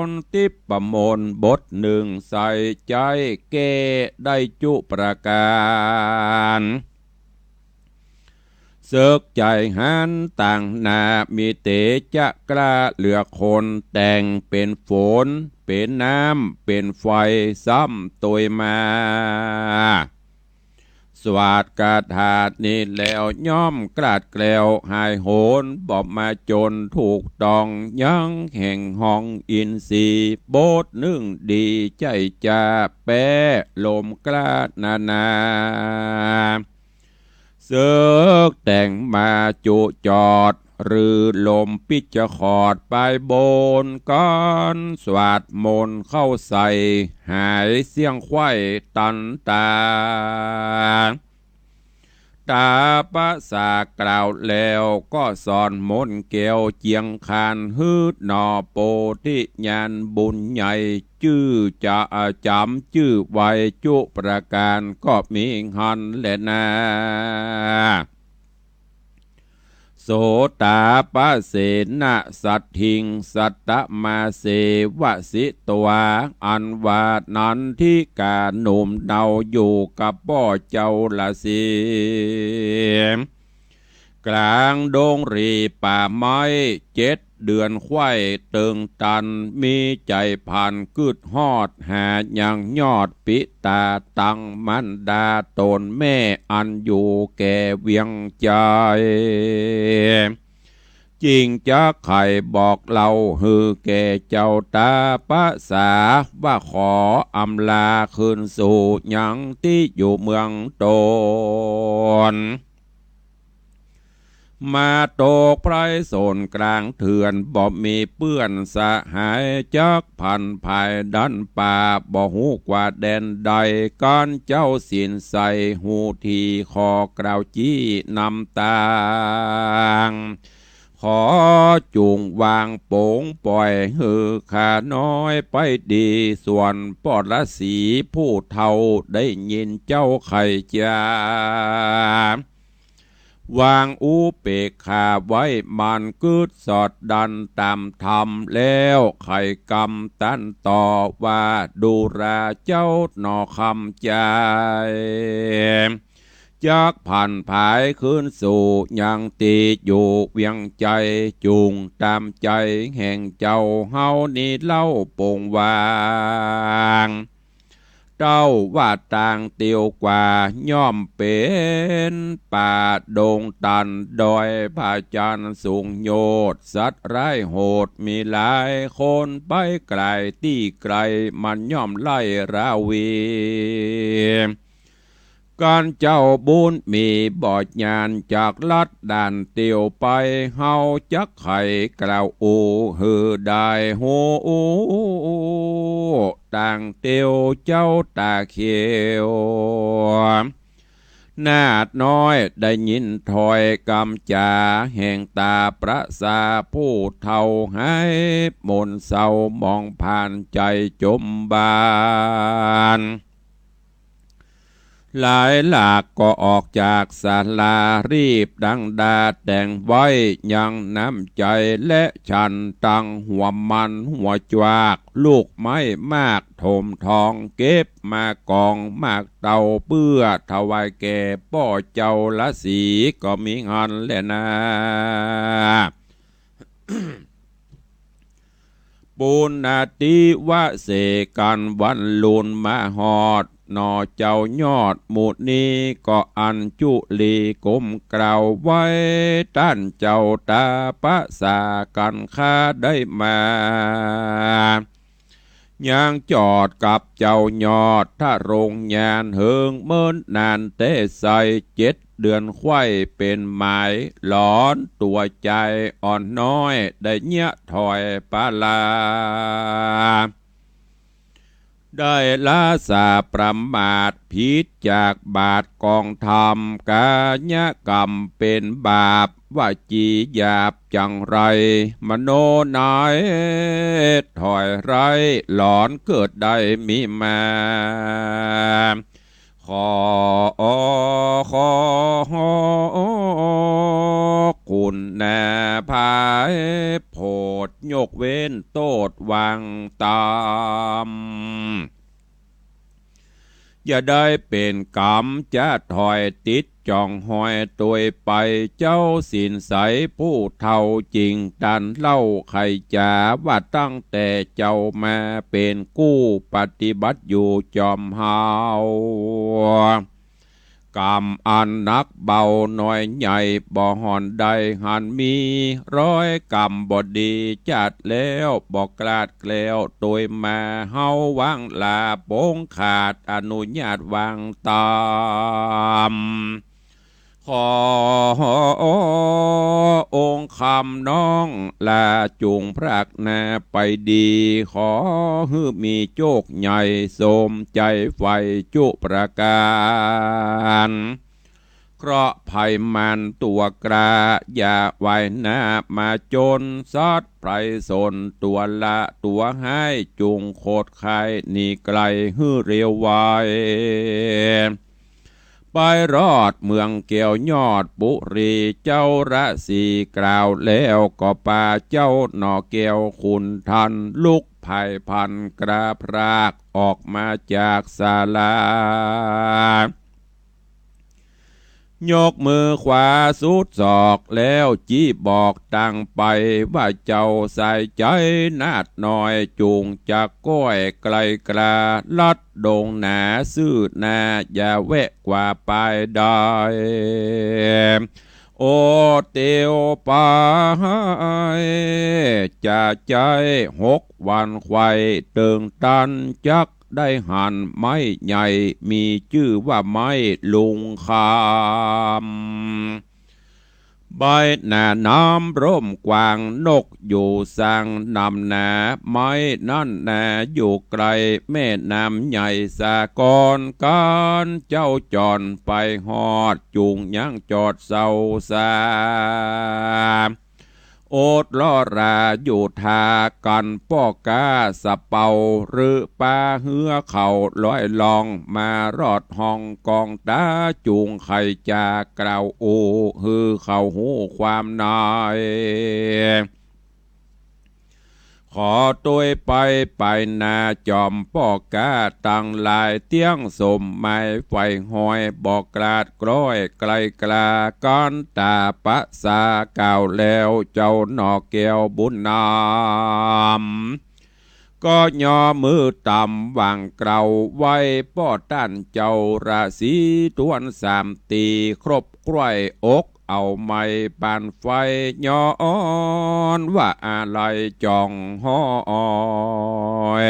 น ทิพย์ประมนต์บทนึ่งใส่ ใจ๊แก้ได้จุประก๋าน เสิกใจ๋หันต่างหน้า มีเตจะกล้าเหลือคน แต่งเป๋นฝน เป๋นน้ำ เป๋นไฟ ซ้ำตวยมา สวาดคาถานี้แล้ว ย่อมกลาดแคล้วหายโหน บ่มาจนถูกต้อง ยังแห่งห้องอินทรีย์ บทนึ่งดีใจ๊จะแป๊ลมกล้านานา เสิกแต่งมาจุจอด หรือลมปิจจคอดปลายบน ก๋านสวาดมนต์เข้าใส่ หายเสี้ยงไขว้ตันตา ตาปะสากล่าวแล้ว ก็สอนมนต์แก้วเจียงคาน หื้อหน่อโพธิญาณบุญใหญ่ จื้อจะจ๋ำจื้อไวจุประก๋าน ก็มีหั้นแลนา โสตาปะเสนะสัตถิง สัตตมาเสวสิตวา อันว่านันทิกาหนุ่มเนาอยู่กับป้อเจ้าละสิ ก๋างดงรีป่าไม้ เจ็ดเดือนไขว้เติงตัน มีใจ๋ผ่านกึ๊ดฮอด หายังยอดปิตาตัง มารดาต๋นแม่อันอยู่แก่เวียงใจ๋ จิ่งจักไขบอกเล่าหื้อแก่เจ้าตาปะสา ว่าขออำลาคืนสู่ยังตี้อยู่เมืองต๋น มาตกไพร่สนกลางเถื่อน บ่มีเปื้อนสหายจักพันภายดั้นป่า บ่ฮู้กว่าแดนใด ก๋านเจ้าศีลใสฮู้ที ขอกล่าวจี้นำตาง ขอจุ่งวางป๋งป่อยหื้อข้าน้อยไปดี ส่วนป้อฤๅษีผู้เฒ่าได้ยินเจ้าไขจ๋า วางอุเปกขาไว้ มันกึ๊ดสอดดันต๋ามธรรม แล้วไขกำตันต่อว่า ดูราเจ้าหน่อคำใจ๋ จักผันผายคืนสู่ยังตี้อยู่เวียงใจ๋ จุ่งต๋ามใจ๋แห่งเจ้าเฮานี้เล่าปงวาง เต้าว่าตางเตียวกว่า ย่อมเป๋นป่าดงตัน ดอยผาจันทร์สูงโยชน์ สัตว์ร้ายโหดมีหลาย คนไปไก๋ตี้ไก๋ มันย่อมไล่ราวี กันเจ้าบุญมีบ่ญาณ จักลัดด่านเตียวไป เฮาจักไขกล่าวอู้ หื้อได้ฮู้ตางเตียวเจ้าต๋าเขียว นาฏน้อยได้ยินถ้อยกำจ๋า แห่งต๋าประสาผู้เฒ่า หายหม่นเศร้าหมองผ่าน ใจ๋จมบาน หลายหลากก็ออกจากศาลา รีบดังดาแต่งไว้ ยังน้ำใจ๋และฉัน ตังหัวมันหัวจวาก ลูกไม้มากโถมทอง เก็บมากองมากเต้า เปื้อถวายแก่ป้อเจ้าฤๅษี ก็มีหั้นแลนา ปุณณาติวะเสกัน วันลุนมาฮอด หน่อเจ้ายอดหมู่นี้ ก็อัญจุลีก้มกราบไหว้ ต้านเจ้าต๋าประสา กันข้าได้มา ยังจอดกับเจ้ายอด ถ้าโรงญาณเหิงเมินนานแต๊ไส้ เจ็ดเดือนไขว้เป๋นหมาย หลอนตั๋วจายอ่อนน้อย ได้เยียะถ้อยปาลา ได้ละสาประมาท ผิดจากบาทกองธรรม กายกรรมเป๋นบาป วจีหยาบจังไร มโนในถ้อยร้าย หลอนเกิดได้มีมา ขอ ขอ คุณนาพาย โผดยกเว้นโต้ษวางตาม อย่าได้เป๋นกรรมจะถอยติดจ่องหอยตวยไป เจ้าศีลใสผู้เฒ่าจริง ตันเล่าไขจ๋า ว่าตั้งแต่เจ้ามาเป๋นกู้ปฏิบัติอยู่จอมเฮา กรรมอันหนักเบาน้อยใหญ่ บ่ห่อนได้หันมี ร้อยกรรมบ่ดีจัดแล้ว บ่กล้าดแคล้วตวยมา เฮาหวังลาปงขาด อนุญาตวางตาม ขอองค์คำน้องลาจุ่งพรากนาไปดี ขอหื้อมีโจคใหญ่สมใจ๋ใฝ่จุประก๋าน เคราะห์ภัยมารตั๋วกล้า อย่าไหวหน้ามาจน สัตว์ไพร่สนตั๋วละตั๋วฮ้าย จุ่งขดข่ายหนีไก๋หื้อเร็วไว ไปรอดเมืองแก้วยอดปุรี เจ้าฤๅษีกล่าวแล้ว ก็ปาเจ้าหน่อแก้วขุนทัน ลุกไพร่พลันกล้าพราก ออกมาจากศาลา ยกมือขวาสุดศอกแล้วจี้บอกตังไป ว่าเจ้าสายใจ๋นาฏน้อย จุ่งจักก้อยไก๋กล้า ลัดดงหนาซื่อหน้า อย่าแวะกว่าปายใด โอเตียวไป จะใจ๊หกวันไขว่เติ่งตัน จักได้หันไม้ใหญ่ มีจื้อว่าไม้ลุงคำ ใบหนาหนามร่มกว้าง นกอยู่สังนำหนา ไม้นั้นนาอยู่ไก๋ แม่น้ำใหญ่สาคร ก๋านเจ้าจ่อนไปฮอด จุ่งยังจอดเซาสา โอษลอราอยู่ทากั๋นป้อก๊าสะเปา หรือปาเฮือเข้าลอยล่อง มารอดฮ่องก๋องต๋า จุ่งใค่จ๋ากล่าวอู้ หื้อเขาฮู้ความใน ขอตวยไปไปหน้าจอมป้อก๊าตังหลาย เตี้ยงสมหมายไฟห้อย บ่กลาดกล้อยไกลกล้า กั๋นต๋าปะสากล่าวแล้ว เจ้าหน่อแก้วบุญนำ ก็ย่อมือตำหว่างเกลา ไหว้ป้อต้านเจ้าราศี ถ้วนสามตี ครบไขว้อก เอาไม้ปานไฟ ย้อนว่าอาลัยจ่องฮ้อย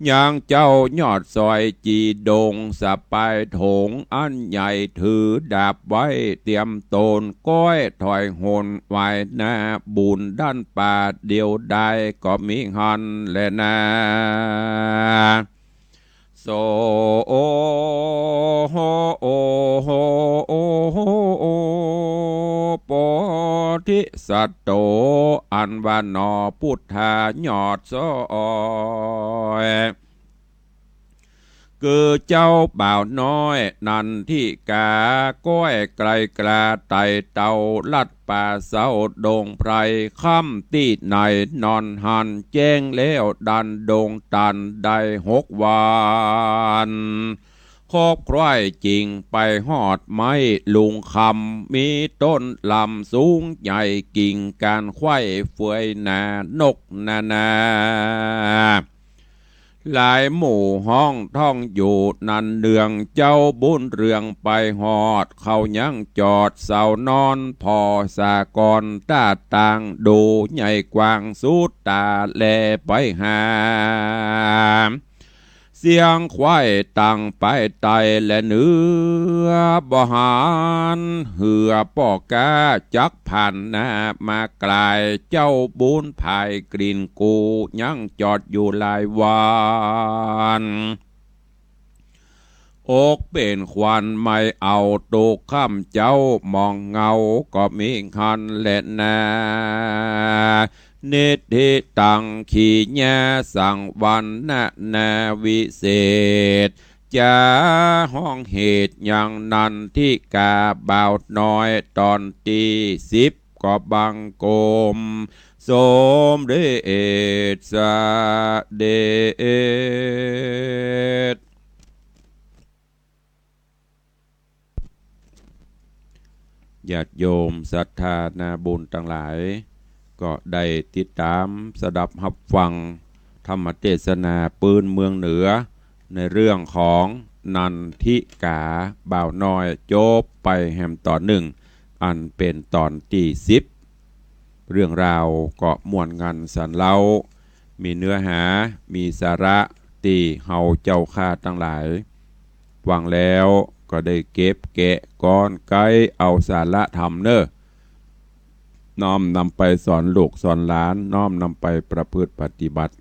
ยังเจ้ายอดซอยจีดง สะปายถงอันใหญ่ ถือดาบไว้เตรียมต๋น ก้อยถอยหนไหว้หน้า บุญดั้นปาดเดียวดาย ก็มีหั้นแลนา โส โอ โห โอ โห โอ โปธิสัตโต อันว่าหน่อปุทธายอดซอย คือเจ้าบ่าวน้อยนันทิกา ก้อยไกลกล้าไต่เต้าลัดป่าเซาดงไพร ค่ำตี้ไหนนอนหั้น แจ้งแล้วดันดงตันได้หกวัน คบไคว้จิ่งไปฮอดไม้ลุงคำ มีต้นลำสูงใหญ่ กิ่งก้านไขว้เฟือยหนา นกนานา หลายหมู่ฮ้องท่องอยู่นั้นเนือง เจ้าบุญเรืองไปฮอด เขายังจอดเซานอน ผ่อสากรต้าต่าง ดูใหญ่กว้างสุดต๋าแลไปหา เสียงไขว้ตังไปไต่และเหนือ บ่หันเฮือป้อก๊าจักผ่านหน้ามากลาย เจ้าบุญผายกลิ่นกู ยังจอดอยู่หลายวัน อกเป๋นควันไหม้เอา ตกค่ำเจ๊ามองเงา ก็มีหั้นแลนา นิทธิตัง ขีญาสังวรรณนาวิเศษ จ๋าฮ้องเหตุยังนันทิกาบ่าวน้อย ต๋อนตี้สิบ ก็บังคมสมเด็จเสด็จ ญาติโยมศรัทธานาบุญตังหลาย ก็ได้ติดต๋ามสดับฮับฟังธรรมเตสนาปื๊นเมืองเหนือ ในเรื่องของนันทิกาบ่าวน้อย จบไปแหมต๋อนนึ่ง อันเป๋นต๋อนตี้สิบ เรื่องราวก็ม่วนงันสันเล้า มีเนื้อหา มีสาระ ตี้เฮาเจ้าข้าตังหลาย ฟังแล้วก็ได้เก็บแกะก้อนไก๊เอาสาระธรรมเน่อ น้อมนำไปสอนลูกสอนหลาน น้อมนำไปประพฤติปฏิบัติ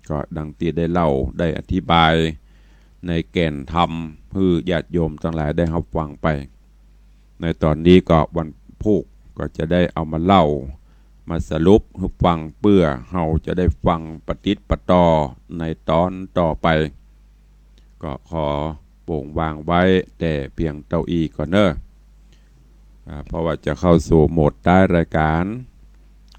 ก็ดังตี้ได้เล่าได้อธิบายในแก่นธรรม หื้อญาติโยมตังหลายได้ฮับฟังไป ในต๋อนนี้ก็วันพูกก็จะได้เอามาเล่า มาสรุปหื้อฟัง เปื้อเฮาจะได้ฟังปะติดปะต่อในต๋อนต่อไป ก็ขอโป๋งวางไว้แต่เพียงเต้าอี้ก่อนเน่อ อ่า เพราะว่าจะเข้าสู่โหมดท้ายรายการ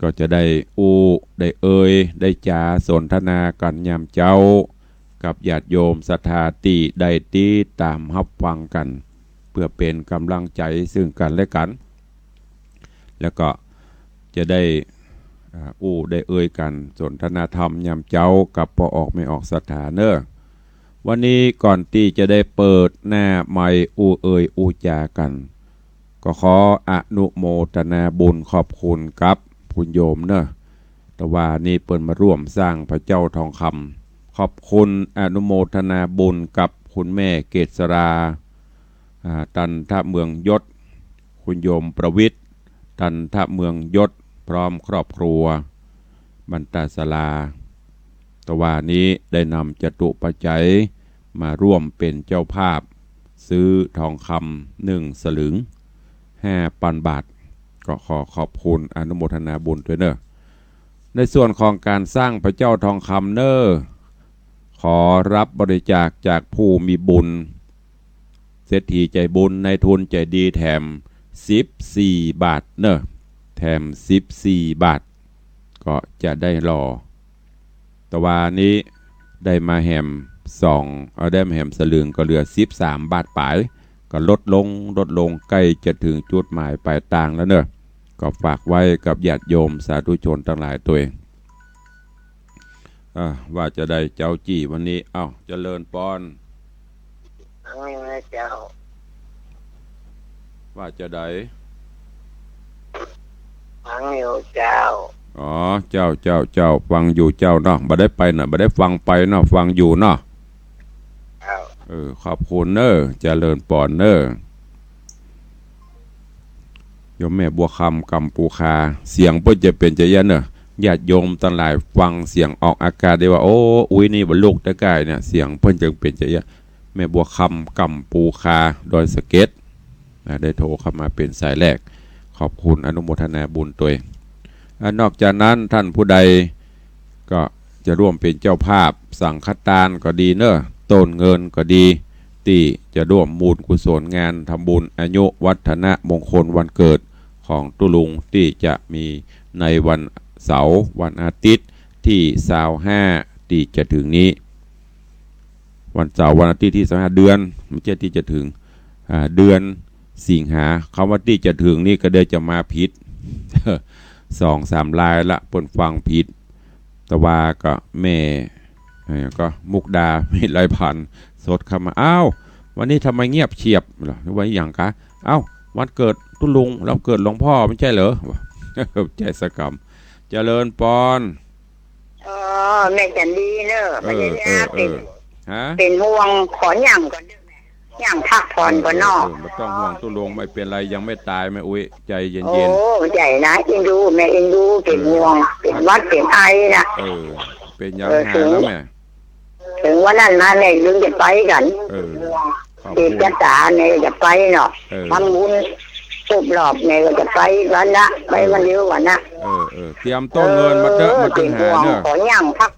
ก็จะได้อู้ได้เอ่ยได้จ๋าสนทนากั๋นยามเจ๊า กับญาติโยมศรัทธาตี้ได้ติดต๋ามฮับฟังกั๋น เปื้อเป๋นก๋ำลังใจ๋ซึ่งกั๋นและกั๋น แล้วก็จะได้ อ่า อู้ได้เอ่ยกั๋นสนทนาธรรมยามเจ๊ากับป้อออกแม่ออกศรัทธาเน่อ วันนี้ก่อนตี้จะได้เปิดหน้าไมค์อู้เอ่ยอู้จ๋ากั๋น ก็ขออนุโมทนาบุญขอบคุณกับคุณโยมเน่อ ตะวานี้เปิ้นมาร่วมสร้างพระเจ้าทองคำ ขอบคุณอนุโมทนาบุญกับคุณแม่เกษรา อ่า ตันทะเมืองยศ คุณโยมประวิตร ตันทะเมืองยศ พร้อมครอบครัว บันตาศาลา ตะวานี้ได้นำจตุปัจจัยมาร่วมเป๋นเจ้าภาพ ซื้อทองคำหนึ่งสลึง ห้าปันบาท ก็ขอขอบคุณอนุโมทนาบุญตวยเน่อ ในส่วนของก๋านสร้างพระเจ้าทองคำเน่อ ขอรับบริจาคจากผู้มีบุญ เศรษฐีใจ๋บุญ นายทุนใจ๋ดี แถมสิบสี่บาทเน่อ แถมสิบสี่บาท ก็จะได้หล่อ ตะวานี้ได้มาแหมสอง เอา ได้มาแหมสลึง ก็เหลือสิบสามบาทป๋าย ก็ลดลง ลดลง ใก้จะเถิงจุดหมายป๋ายตางแล้วเน่อ ก็ฝากไว้กับญาติโยมสาธุชนตังหลายตวย อ่า ว่าจาใดเจ้าจี้วันนี้ เอ้า เจริญปอน ฟังอยู่นะเจ้า ว่าจาใด ฟังอยู่เจ้า อ๋อ เจ้า เจ้า เจ้า ฟังอยู่เจ้าเนาะ บ่ได้ไปเนาะ บ่ได้ฟังไปเนาะ ฟังอยู่เนาะ เจ้า เออ ขอบคุณเน่อ เจริญปอนเน่อ โยมแม่บัวคำ กำปูคา เสียงเปิ้นจะเป๋นจาอี้เน่อ ญาติโยมตังหลายฟังเสียงออกอากาศได้ว่า โอ้ อุ๊ย นี่บ่ลูกตะก่ายเนี่ย เสียงเปิ้นจะเป๋นจาอี้ แม่บัวคำ กำปูคา ดอยสะเก็ด นะ ได้โทรเข้ามาเป๋นสายแรก ขอบคุณอนุโมทนาบุญตวย อ่ะ นอกจากนั้นท่านผู้ใดก็จะร่วมเป๋นเจ้าภาพสังฆทานก็ดีเน่อ ต้นเงินก็ดี ตี้จะร่วมมูลกุศลงานทำบุญอายุวัฒนมงคลวันเกิดของตุ๊ลุงตี้จะมีในวันเสาร์วันอาทิตย์ตี้ซาวห้าตี้จะเถิงนี้ วันเสาร์วันอาทิตย์ตี้ซาวห้า เดือน บ่ใจ้ตี้จะเถิง อ่า เดือนสิงหา กำว่าตี้จะเถิงนี่ก็เดี๋ยวจะมาผิด สองสามรายละ เปิ้นฟังผิด ตะวาก็แม่ เอ่อ ก็มุกดา วิไลพรรณ สดเข้ามา อ้าว วันนี้ทำไมเงียบเชียบเหรอ หรือว่าอะหยังกะ เอ้า วันเกิดตุ๊ลุง วันเกิดหลวงพ่อบ่ใจ้เหรอ บ่ใจ้สักกำ เจริญปอน อ๋อ แม่จันดีเน่อ เออ บ่ใจ้ เออ เป๋น เออ ฮะ เป๋นห่วง ขอหยังก่อน หยังพักผ่อนก่อนเนาะ เออ เออ บ่ต้องห่วงตุ๊ลุง บ่เป๋นไร ยังไม่ตายแม่อุ๊ย ใจ๋เย็นๆ โอ้ ใจ๋นะ เอ็นดู แม่เอ็นดู เป๋นห่วง เออ เป๋นหวัด เป๋นไอนะ เออ เป๋นหยัง เออ หายแล้วแม่ เถิงวันนั้นมาแม่ยังจะไปกั๋น เออ ขอบคุณ เอกสารแม่จะไปเนาะ เออ ทำบุญครบรอบแม่ก็จะไปวันละ ไปวันเดียววันละ เออ เออ เตรียมต้นเงินมาเต๊อะ เออ มาเต๊อะ เป๋นห่วง หาเน่อ ขอหยังพัก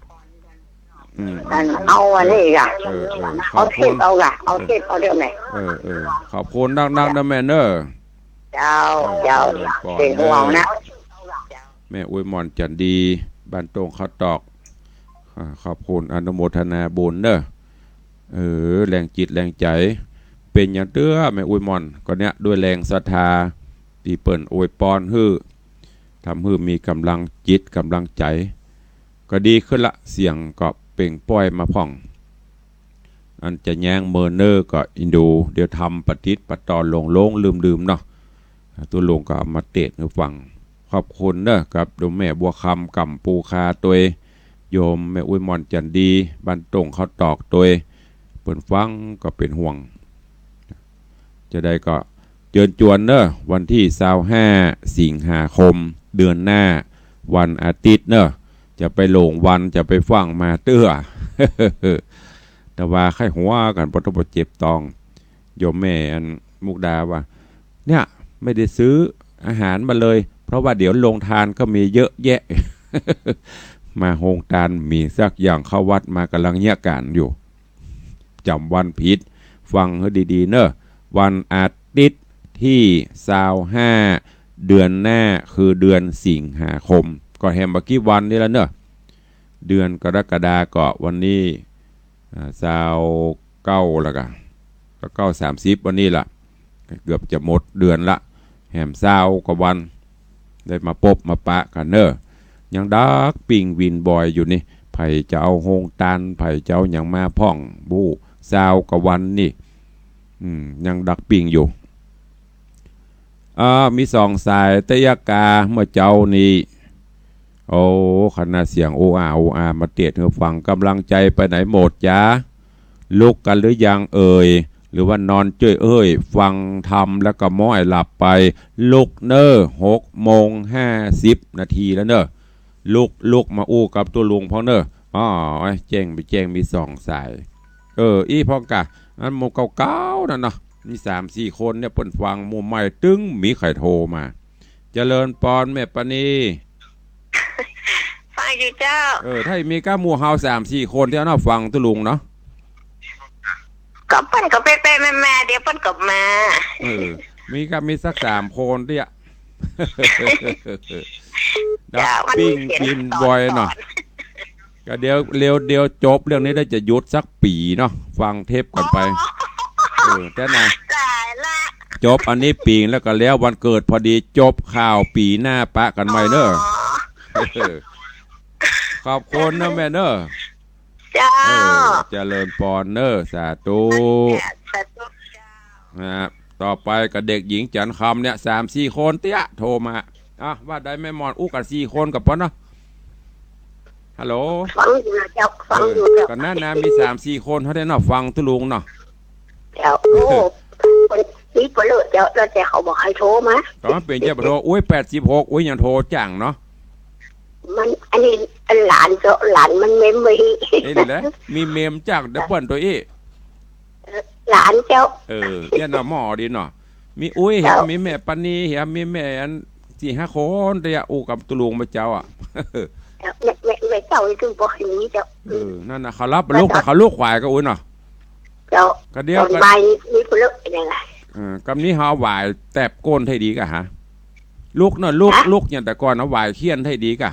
อืม อัน เอาอันนี้ก่ะ เออ เออ ขอบคุณ เอาเก็บเอาก่ะ เอาเก็บเอาเต๊อะแม่ เออ เออ ขอบคุณนักๆ เน่อแม่เน่อ เจ้า เออ เจ้า เจริญปอน เป๋นห่วงนะ เน่อ แม่อุ๊ยหม่อนจันดี บ้านโต้งข้าวตอก อ่า ขอบคุณอนุโมทนาบุญเน่อ เออ แรงจิตแรงใจ๋ เป๋นหยังเตื้อแม่อุ๊ยหม่อน ก็เนี่ย ด้วยแรงศรัทธาตี้เปิ้นอวยปอนหื้อ ทำหื้อมีก๋ำลังจิตก๋ำลังใจ๋ ก็ดีขึ้นละ เสียงก็เปล่งปลั่งมาพ่อง อันจะแย้งเมินเน่อก็เอ็นดู เดี๋ยวทำปะติดปะต่อหลงๆ ลืมๆ เนาะ ตุ๊ลุงก็เอามาเตศน์หื้อฟัง ขอบคุณเน่อ กับโยมแม่บัวคำ กำปูคาตวย โยมแม่อุ๊ยหม่อนจันดี บ้านโต้งข้าวตอกตวย เปิ้นฟังก็เป๋นห่วง จาใดก็เจิญจวนเน่อ วันตี้ซาวห้า สิงหาคม เดือนหน้า วันอาทิตย์เน่อ จะไปหลงวัน จะไปฟั่งมาเตื้อ ตะวาใค่หัวกั๋น ปะโต้ ปะเจ็บตอง โยมแม่อันมุกดาว่า เนี่ย ไม่ได้ซื้ออาหารมาเลย เพราะว่าเดี๋ยวโรงทานก็มีเยอะแยะ มาโฮงตานมีสักอย่าง เข้าวัดมาก๋ำลังเยียะก๋านอยู่ จ๋ำวันผิด ฟังหื้อดีๆ เน่อ วันอาทิตย์ตี้ซาวห้า เดือนหน้า คือเดือนสิงหาคม ก็แหมบ่กี่วันนี่ละเน่อ เดือนกรกฎาก็วันนี้ อ่า ซาวเก้าแล้วกะ ซาวเก้า สามสิบ วันนี้ละ เกือบจะหมดเดือนละ แหมซาวกว่าวัน ได้มาปบมาปะกั๋นเน่อ ยังดักปิ้งวินบอยอยู่นี่ ใผจะเอาโฮงตาน ใผจะเอาหยังมาพ่อง บู้ ซาวกว่าวันนี่ อืม ยังดักปิ้งอยู่ อ่า มีสองสายเต๊อะกา เมื่อเจ๊านี้ โอ้ คณะเสียงโออา โออา มาเตศน์หื้อฟัง ก๋ำลังใจ๋ไปไหนหมดจ๊ะ ลุกกั๋นหรือยังเอ่ย หรือว่านอนเจ้ยเอ้ย ฟังธรรมแล้วก็ม้อยหลับไป ลุกเน่อ หกโมงห้าสิบนาทีแล้วเน่อ ลุก ลุกมาอู้กับตุ๊ลุงพ่องเน่อ อ๋อ แจ้งไปแจ้ง มีสองสาย เออ อี้พ่องกะ อันหมู่เก่าๆ นั่นเนาะ มีสามสี่คนเนี่ย เปิ้นฟัง หมู่ใหม่ตึงมีใผโทรมา เจ เจริญปอนแม่ปานี ฟังอยู่เจ้า เออ ถ้ามีก้าหมู่เฮาสามสี่คนเตี้ยเนาะ ฟังตุ๊ลุงเนาะ ก็เปิ้นก็ไปๆมาๆ เดี๋ยวเปิ้นก็มา เออ มีก้ามีสักสามคนเตี้ย เจ้า ปิ้งกิ๋นบ่อยเนาะ มันมีเสียงสอน ก็เดี๋ยว เดี๋ยว เดี๋ยวจบเรื่องนี้แล้วจะหยุดสักปี๋เนาะ ฟังเทปกั๋นไป อ๋อ เออ แต่นะ ต๋ายละ จบอันนี้ปี๋แล้วก็แล้ววันเกิดพอดี จบข่าวปี๋หน้าปะกั๋นใหม่เนาะ อ๋อ เออ ขอบคุณเนาะแม่เนาะ เจ้า เออ เจริญปอนเนาะ สาธุ สาธุเจ้า นะ ต่อไปก็เด็กหญิงจันทร์คำเนี่ย สามสี่คนเตี้ย โทรมา อ่ะ ว่าได้แม่หมอนอู้กั๋นสี่คนก่อเปิ้นเนาะ ฮัลโหล ฟังอยู่นะเจ้า ฟังอยู่เจ้า เออ ก็นั่นนะ มีสามสี่คนเท่านั้นเนาะ ฟังตุ๊ลุงเนาะ เจ้า โอ้ คนนี้เปิ้นเลอะเจ้า แล้วแต่เขาบ่ใค่โทรมา ก็มันเป๋นเจ้าบ่โทร อุ้ย แปดสิบหก อุ้ย ยังโทรจังเนาะ มัน อันนี้ อันหลานเจ้า หลานมันเมมไว้ นี่แหละ มีเมมจัง เดี๋ยวเปิ้นตัวอี้ หลานเจ้า เออ เตี้ยเนาะ หม่อดีเนาะ มีอุ้ยเหีย เจ้า มีแม่ปานีเหีย มีแม่อันสี่ห้าคนเตี้ย อู้กั๋นตุ๊ลุงมาเจ้าอ่ะ เจ้า แม่ แม่ แม่เจ้านี่คือบ่เห็นมีเจ้า เออ นั่นน่ะ เขารับลูก แต่เขาลูกขวายก็อุ้ยเนาะ เจ้า ก็เดี๋ยว ต๋อนบ่ายนี่ มีผู้เลิกยังไง เออ กำนี้เฮาหวายแตบก้นให้ดีก่ะฮะ ลุกเนาะ ลุก ฮะ ลุกอย่างแต่ก่อนนะ หวายเฆี่ยนให้ดีก่ะ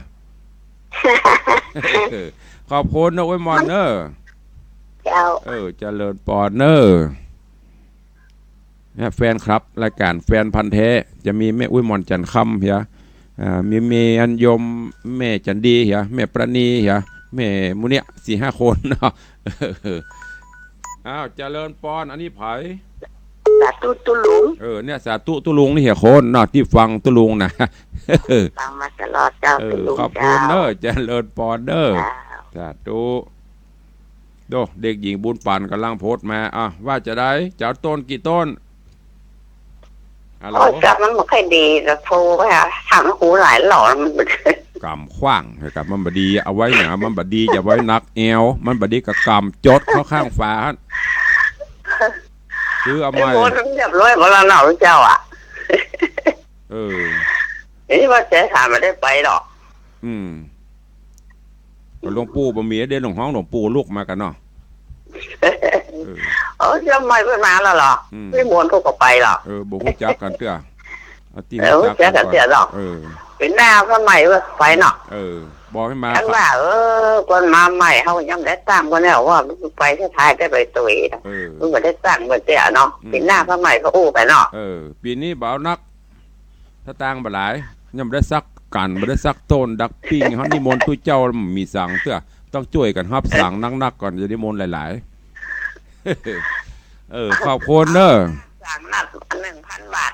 เออ ขอบคุณนะ อวยมอนเนาะ เจ้า เออ เจริญปอนเนาะ เนี่ย แฟนคลับรายก๋านแฟนพันธุ์แท้ จะมีแม่อวยมอนจันทร์คำเหีย อ่า มี มีอันโยมแม่จันดีเหีย แม่ปราณีเหีย แม่หมู่เนี่ย สี่ห้าคนเนาะ อ้าว เจริญปอน อันนี้ใผ สาธุตุ๊ลุง เออ เนี่ย สาธุตุ๊ลุงนี่เหียคนเนาะ ตี้ฟังตุ๊ลุงนะ ฟังมาตลอดเจ้า เออ ตุ๊ลุง ขอบคุณเนาะ เจ้า เจริญปอนเนาะ เจ้า สาธุ โด้ เด็กหญิงบุญปันก๋ำลังโพสต์มา อ่ะ ว่าจะได้ จะเอาต้นกี่ต้น ฮัลโหล โอ้ย กำมันบ่ค่อยดี จะโทรไปหา ถามหูหลายหลอน กำขว้าง กำมันบ่ดี เอาไว้หยัง มันบ่ดี จะไว้หนักแอว มันบ่ดีก็กำจดเข้าข้างฝา คือเอาใหม่ ไอ้โมดมันเรียบร้อยหมดแล้วเนาะเจ้าอ่ะ เออ นี่ว่าจะถามมาได้ไปหรอก อืม ก็หลวงปู่บ่มี เดี๋ยวหลวงห้องหลวงปู่ลุกมาก่ะเนาะ เออ เออ เจ้าใหม่เปิ้นมาแล้วเหรอ อืม ไม่มวนเขาก็ไปเหรอ เออ บ่ฮู้จักกั๋นเตื้อ เอาตี้ เออ ฮู้จักกั๋น ฮู้จักกั๋นเตื้อเนาะ เออ ปี๋หน้าเปิ้นใหม่เปิ้นไปเนาะ เออ บอกหื้อมา คันว่า เออ เปิ้นมาใหม่ เฮายังบ่ได้ตั้งเปิ้นเนี่ย ว่าไปสุดท้ายได้ไปตวยเนาะ เออ เปิ้นบ่ได้ตั้งเปิ้นเตี้ยเนาะ อืม ปี๋หน้าเปิ้นใหม่ก็อู้ไปเนาะ เออ ปี๋นี้บ่เอานัก สตางค์บ่หลาย ยังบ่ได้สักกั๋น บ่ได้สักต้น ดักปิ้ง เฮานิมนต์ตุ๊เจ้า มีสังเตื้อ ต้องจ้วยกั๋นฮับสังนักๆ ก่อน จะนิมนต์หลายๆ เออ ขอบคุณเนาะ สังนักหนึ่งพันบาท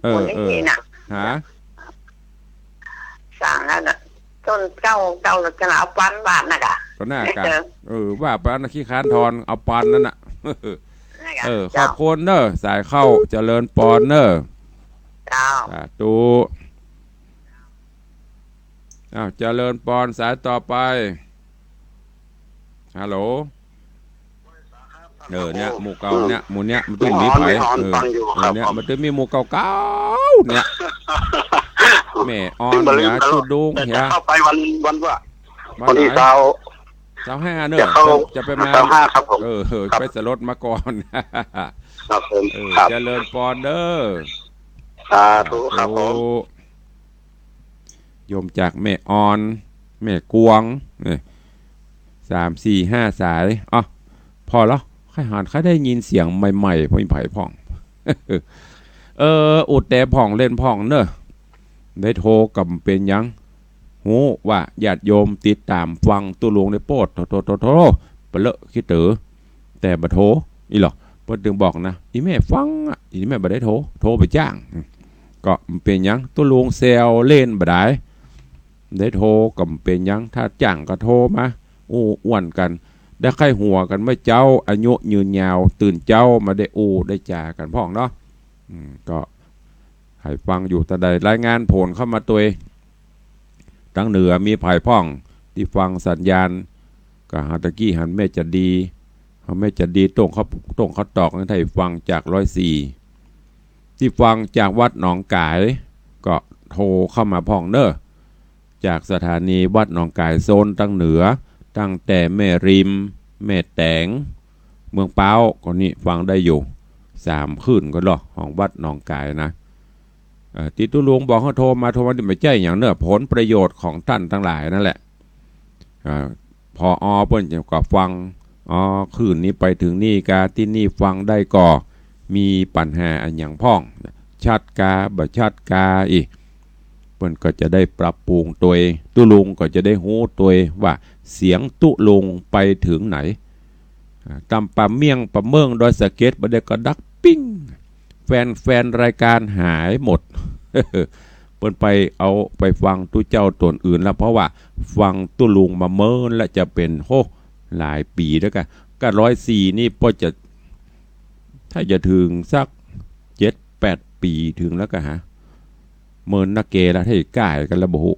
เออ คนนี้ เออ น่ะ ฮะ สังนั่นน่ะ ต้นเก้า เก้า แล้วจะเอาปันบาทน่ะก่ะ ก็น่าก่ะ เออ เออ ว่าไปนะ ขี้ค้านทอน เอาปันนั่นน่ะ น่ะก่ะ เออ ขอบคุณเนาะ สายเข้า เจริญปอนเนาะ เจ้า สาธุ อ้าว เจริญปอน สายต่อไป ฮัลโหล เออ เนี่ย หมู่เก่าเนี่ย หมู่เนี่ย มันตึงมีใผ แม่ออน แม่ออน เออ ฟังอยู่ เออ ครับ เนี่ย ผม มันตึงมีหมู่เก่าๆ เนี่ย แม่ออน ตึงบ่ลืม เนี่ย ตลอด ตุ๊ดง แต่ เนี่ย จะเข้าไปวัน วันว่า วัน วันที่ ไหน ซาว ซาวห้าเนอะ จะเข้า จะ จะไปมา ซาวห้า ครับผม เออ เออ ครับ ไปสลดมาก่อน ครับผม เออ ครับ เจริญปอนเด้อ สาธุครับผม สาธุ โยมจากแม่ออน แม่กวง เนี่ย สาม สี่ ห้า สาย อ๋อ ผ่อเหรอ ใค่หัน ใค่ได้ยินเสียงใหม่ๆ พ่อใหญ่พ่อง เออ อุดแต่พ่องเล่นพ่องเนอะ ได้โทรก็บ่เป๋นหยัง ฮู้ว่าญาติโยมติดต๋ามฟังตุ๊ลุงได้โปด โถ โถ โถ โถ เป๋นเลอะขี้เต๋อ แต่บ่โทร อี้หรอ เปิ้นตึงบอกนะ อี่แม่ฟังอะ อี่แม่บ่ได้โทร โทรไปจ้าง ก็บ่เป๋นหยัง ตุ๊ลุงแซวเล่นบ่ดาย ได้โทรก็บ่เป๋นหยัง ถ้าจ้างก็โทรมา อู้อ้วนกั๋น ได้ใค่หัวกั๋นเมื่อเจ๊า อายุยืนยาว ตื่นเจ๊ามาได้อู้ได้จ๋ากั๋นพ่องเนาะ อืม ก็หื้อฟังอยู่ตะใด รายงานผลเข้ามาตวย ตางเหนือมีใผพ่อง ตี้ฟังสัญญาณ ก็หาตะกี้หันแม่จันดี หาแม่จันดี ต้งข้าว ต้งข้าวตอกนี่ ถ้าหื้อฟังจากร้อยสี่ ตี้ฟังจากวัดหนองก๋าย ก็โทรเข้ามาพ่องเน่อ จากสถานีวัดหนองก๋ายโซนตางเหนือ ตั้งแต่แม่ริม แม่แตง เมืองป๊าว ก็นี่ฟังได้อยู่ สามคลื่นก็ลอ ของวัดหนองก๋ายนะ เอ่อ ตี้ตุ๊ลุงบอกหื้อโทรมา โทรมานี่บ่ใจ้หยังเน่อ ผลประโยชน์ของต้านตังหลายนั่นแหละ อ่า ผอ.เปิ้นก็ฟัง อ๋อ คลื่นนี้ไปเถิงนี่กา ตี้นี่ฟังได้ก่อ มีปัญหาอะหยังพ่อง ชัดกา บ่ชัดกาอี้ เปิ้นก็จะได้ปรับปรุงตวย ตุ๊ลุงก็จะได้ฮู้ตวยว่าเสียงตุ๊ลุงไปเถิงไหน อ่า ตำป่าเมี่ยงป่าเมิ่งดอยสะเก็ด บ่าเดี่ยวก็ดับปิ้ง แฟนๆ รายการหายหมด เปิ้นไปเอาไปฟังตุ๊เจ้าต๋นอื่นแล้ว เพราะว่าฟังตุ๊ลุงมาเมินแล้วจะเป๋น โห หลายปี๋แล้วกา การ้อยสี่นี่ป้อจะ ถ้าจะเถิงสักเจ็ดแปดปี๋เถิงแล้วกาหา เมินนักเกละ ถ้าจะก้ากั๋นแล้วบ่ฮู้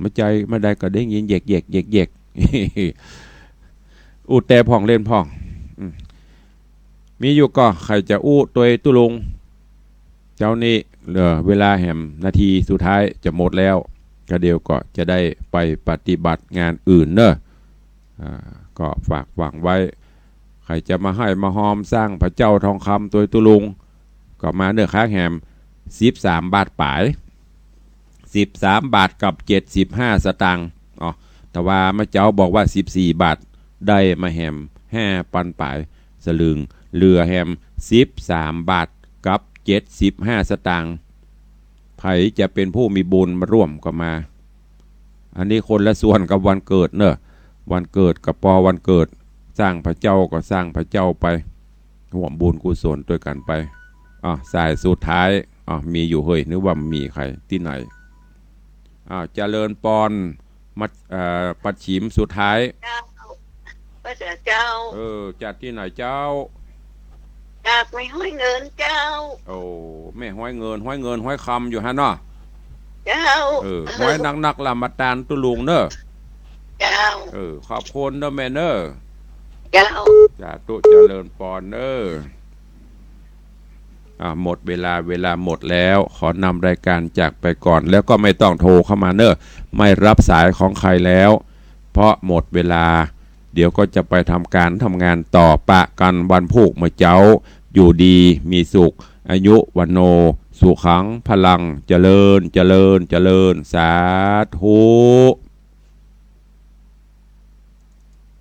มาใจ้มาได้ก็ได้ยินแยกๆ แยกๆ อู้แต่พ่องเล่นพ่อง อืม มีอยู่ก่อ ใค่จะอู้ตวยตุ๊ลุง เจ้านี้ เหลือเวลาแหมนาทีสุดท้ายจะหมดแล้ว ก็เดี่ยวก็จะได้ไปปฏิบัติงานอื่นเน่อ อ่า ก็ฝากหวังไว้ ใค่จะมาไห้มาฮอมสร้างพระเจ้าทองคำตวยตุ๊ลุง ก็มาเน่อ ค่าแหมสิบสามบาทป๋าย สิบสามบาทกับเจ็ดสิบห้าสตางค์ อ๋อ แต่ว่าเมื่อเจ๊าบอกว่าสิบสี่บาท ได้มาแหมห้าปันป๋ายสลึง เหลือแหมสิบสามบาทกับเจ็ดสิบห้าสตางค์ ใผจะเป๋นผู้มีบุญมาร่วมก็มา อันนี้คนละส่วนกับวันเกิดเน่อ วันเกิดก็ปอวันเกิด สร้างพระเจ้าก็สร้างพระเจ้าไป ฮ่วมบุญกุศลตวยกั๋นไป อ่ะ สายสุดท้าย อ่ะ มีอยู่เฮ้ย นึกว่ามีใผตี้ไหน อ้าว เจริญปอน มา เอ่อ ปัดฉิมสุดท้าย เจ้า พระเจ้า เออ จากตี้ไหนเจ้า จากแม่ฮ้อยเงินเจ้า โอ้ แม่ฮ้อยเงิน ฮ้อยเงิน ฮ้อยคำอยู่หั้นเนาะ เจ้า เออ ฮ้อยนักๆ ละมาตานตุ๊ลุงเน่อ เจ้า เออ ขอบคุณเน่อแม่เน่อ เจ้า สาธุ เจริญปอนเน่อ อ่า หมดเวลา เวลาหมดแล้ว ขอนำรายการจากไปก่อน แล้วก็ไม่ต้องโทรเข้ามาเน่อ ไม่รับสายของใครแล้ว เพราะหมดเวลา เดี๋ยวก็จะไปทำการทำงานต่อ ปะกั๋นวันพูกเมื่อเจ๊า อยู่ดีมีสุข อายุ วัณโณ สุขัง พลัง เจริญ เจริญ เจริญ สาธุ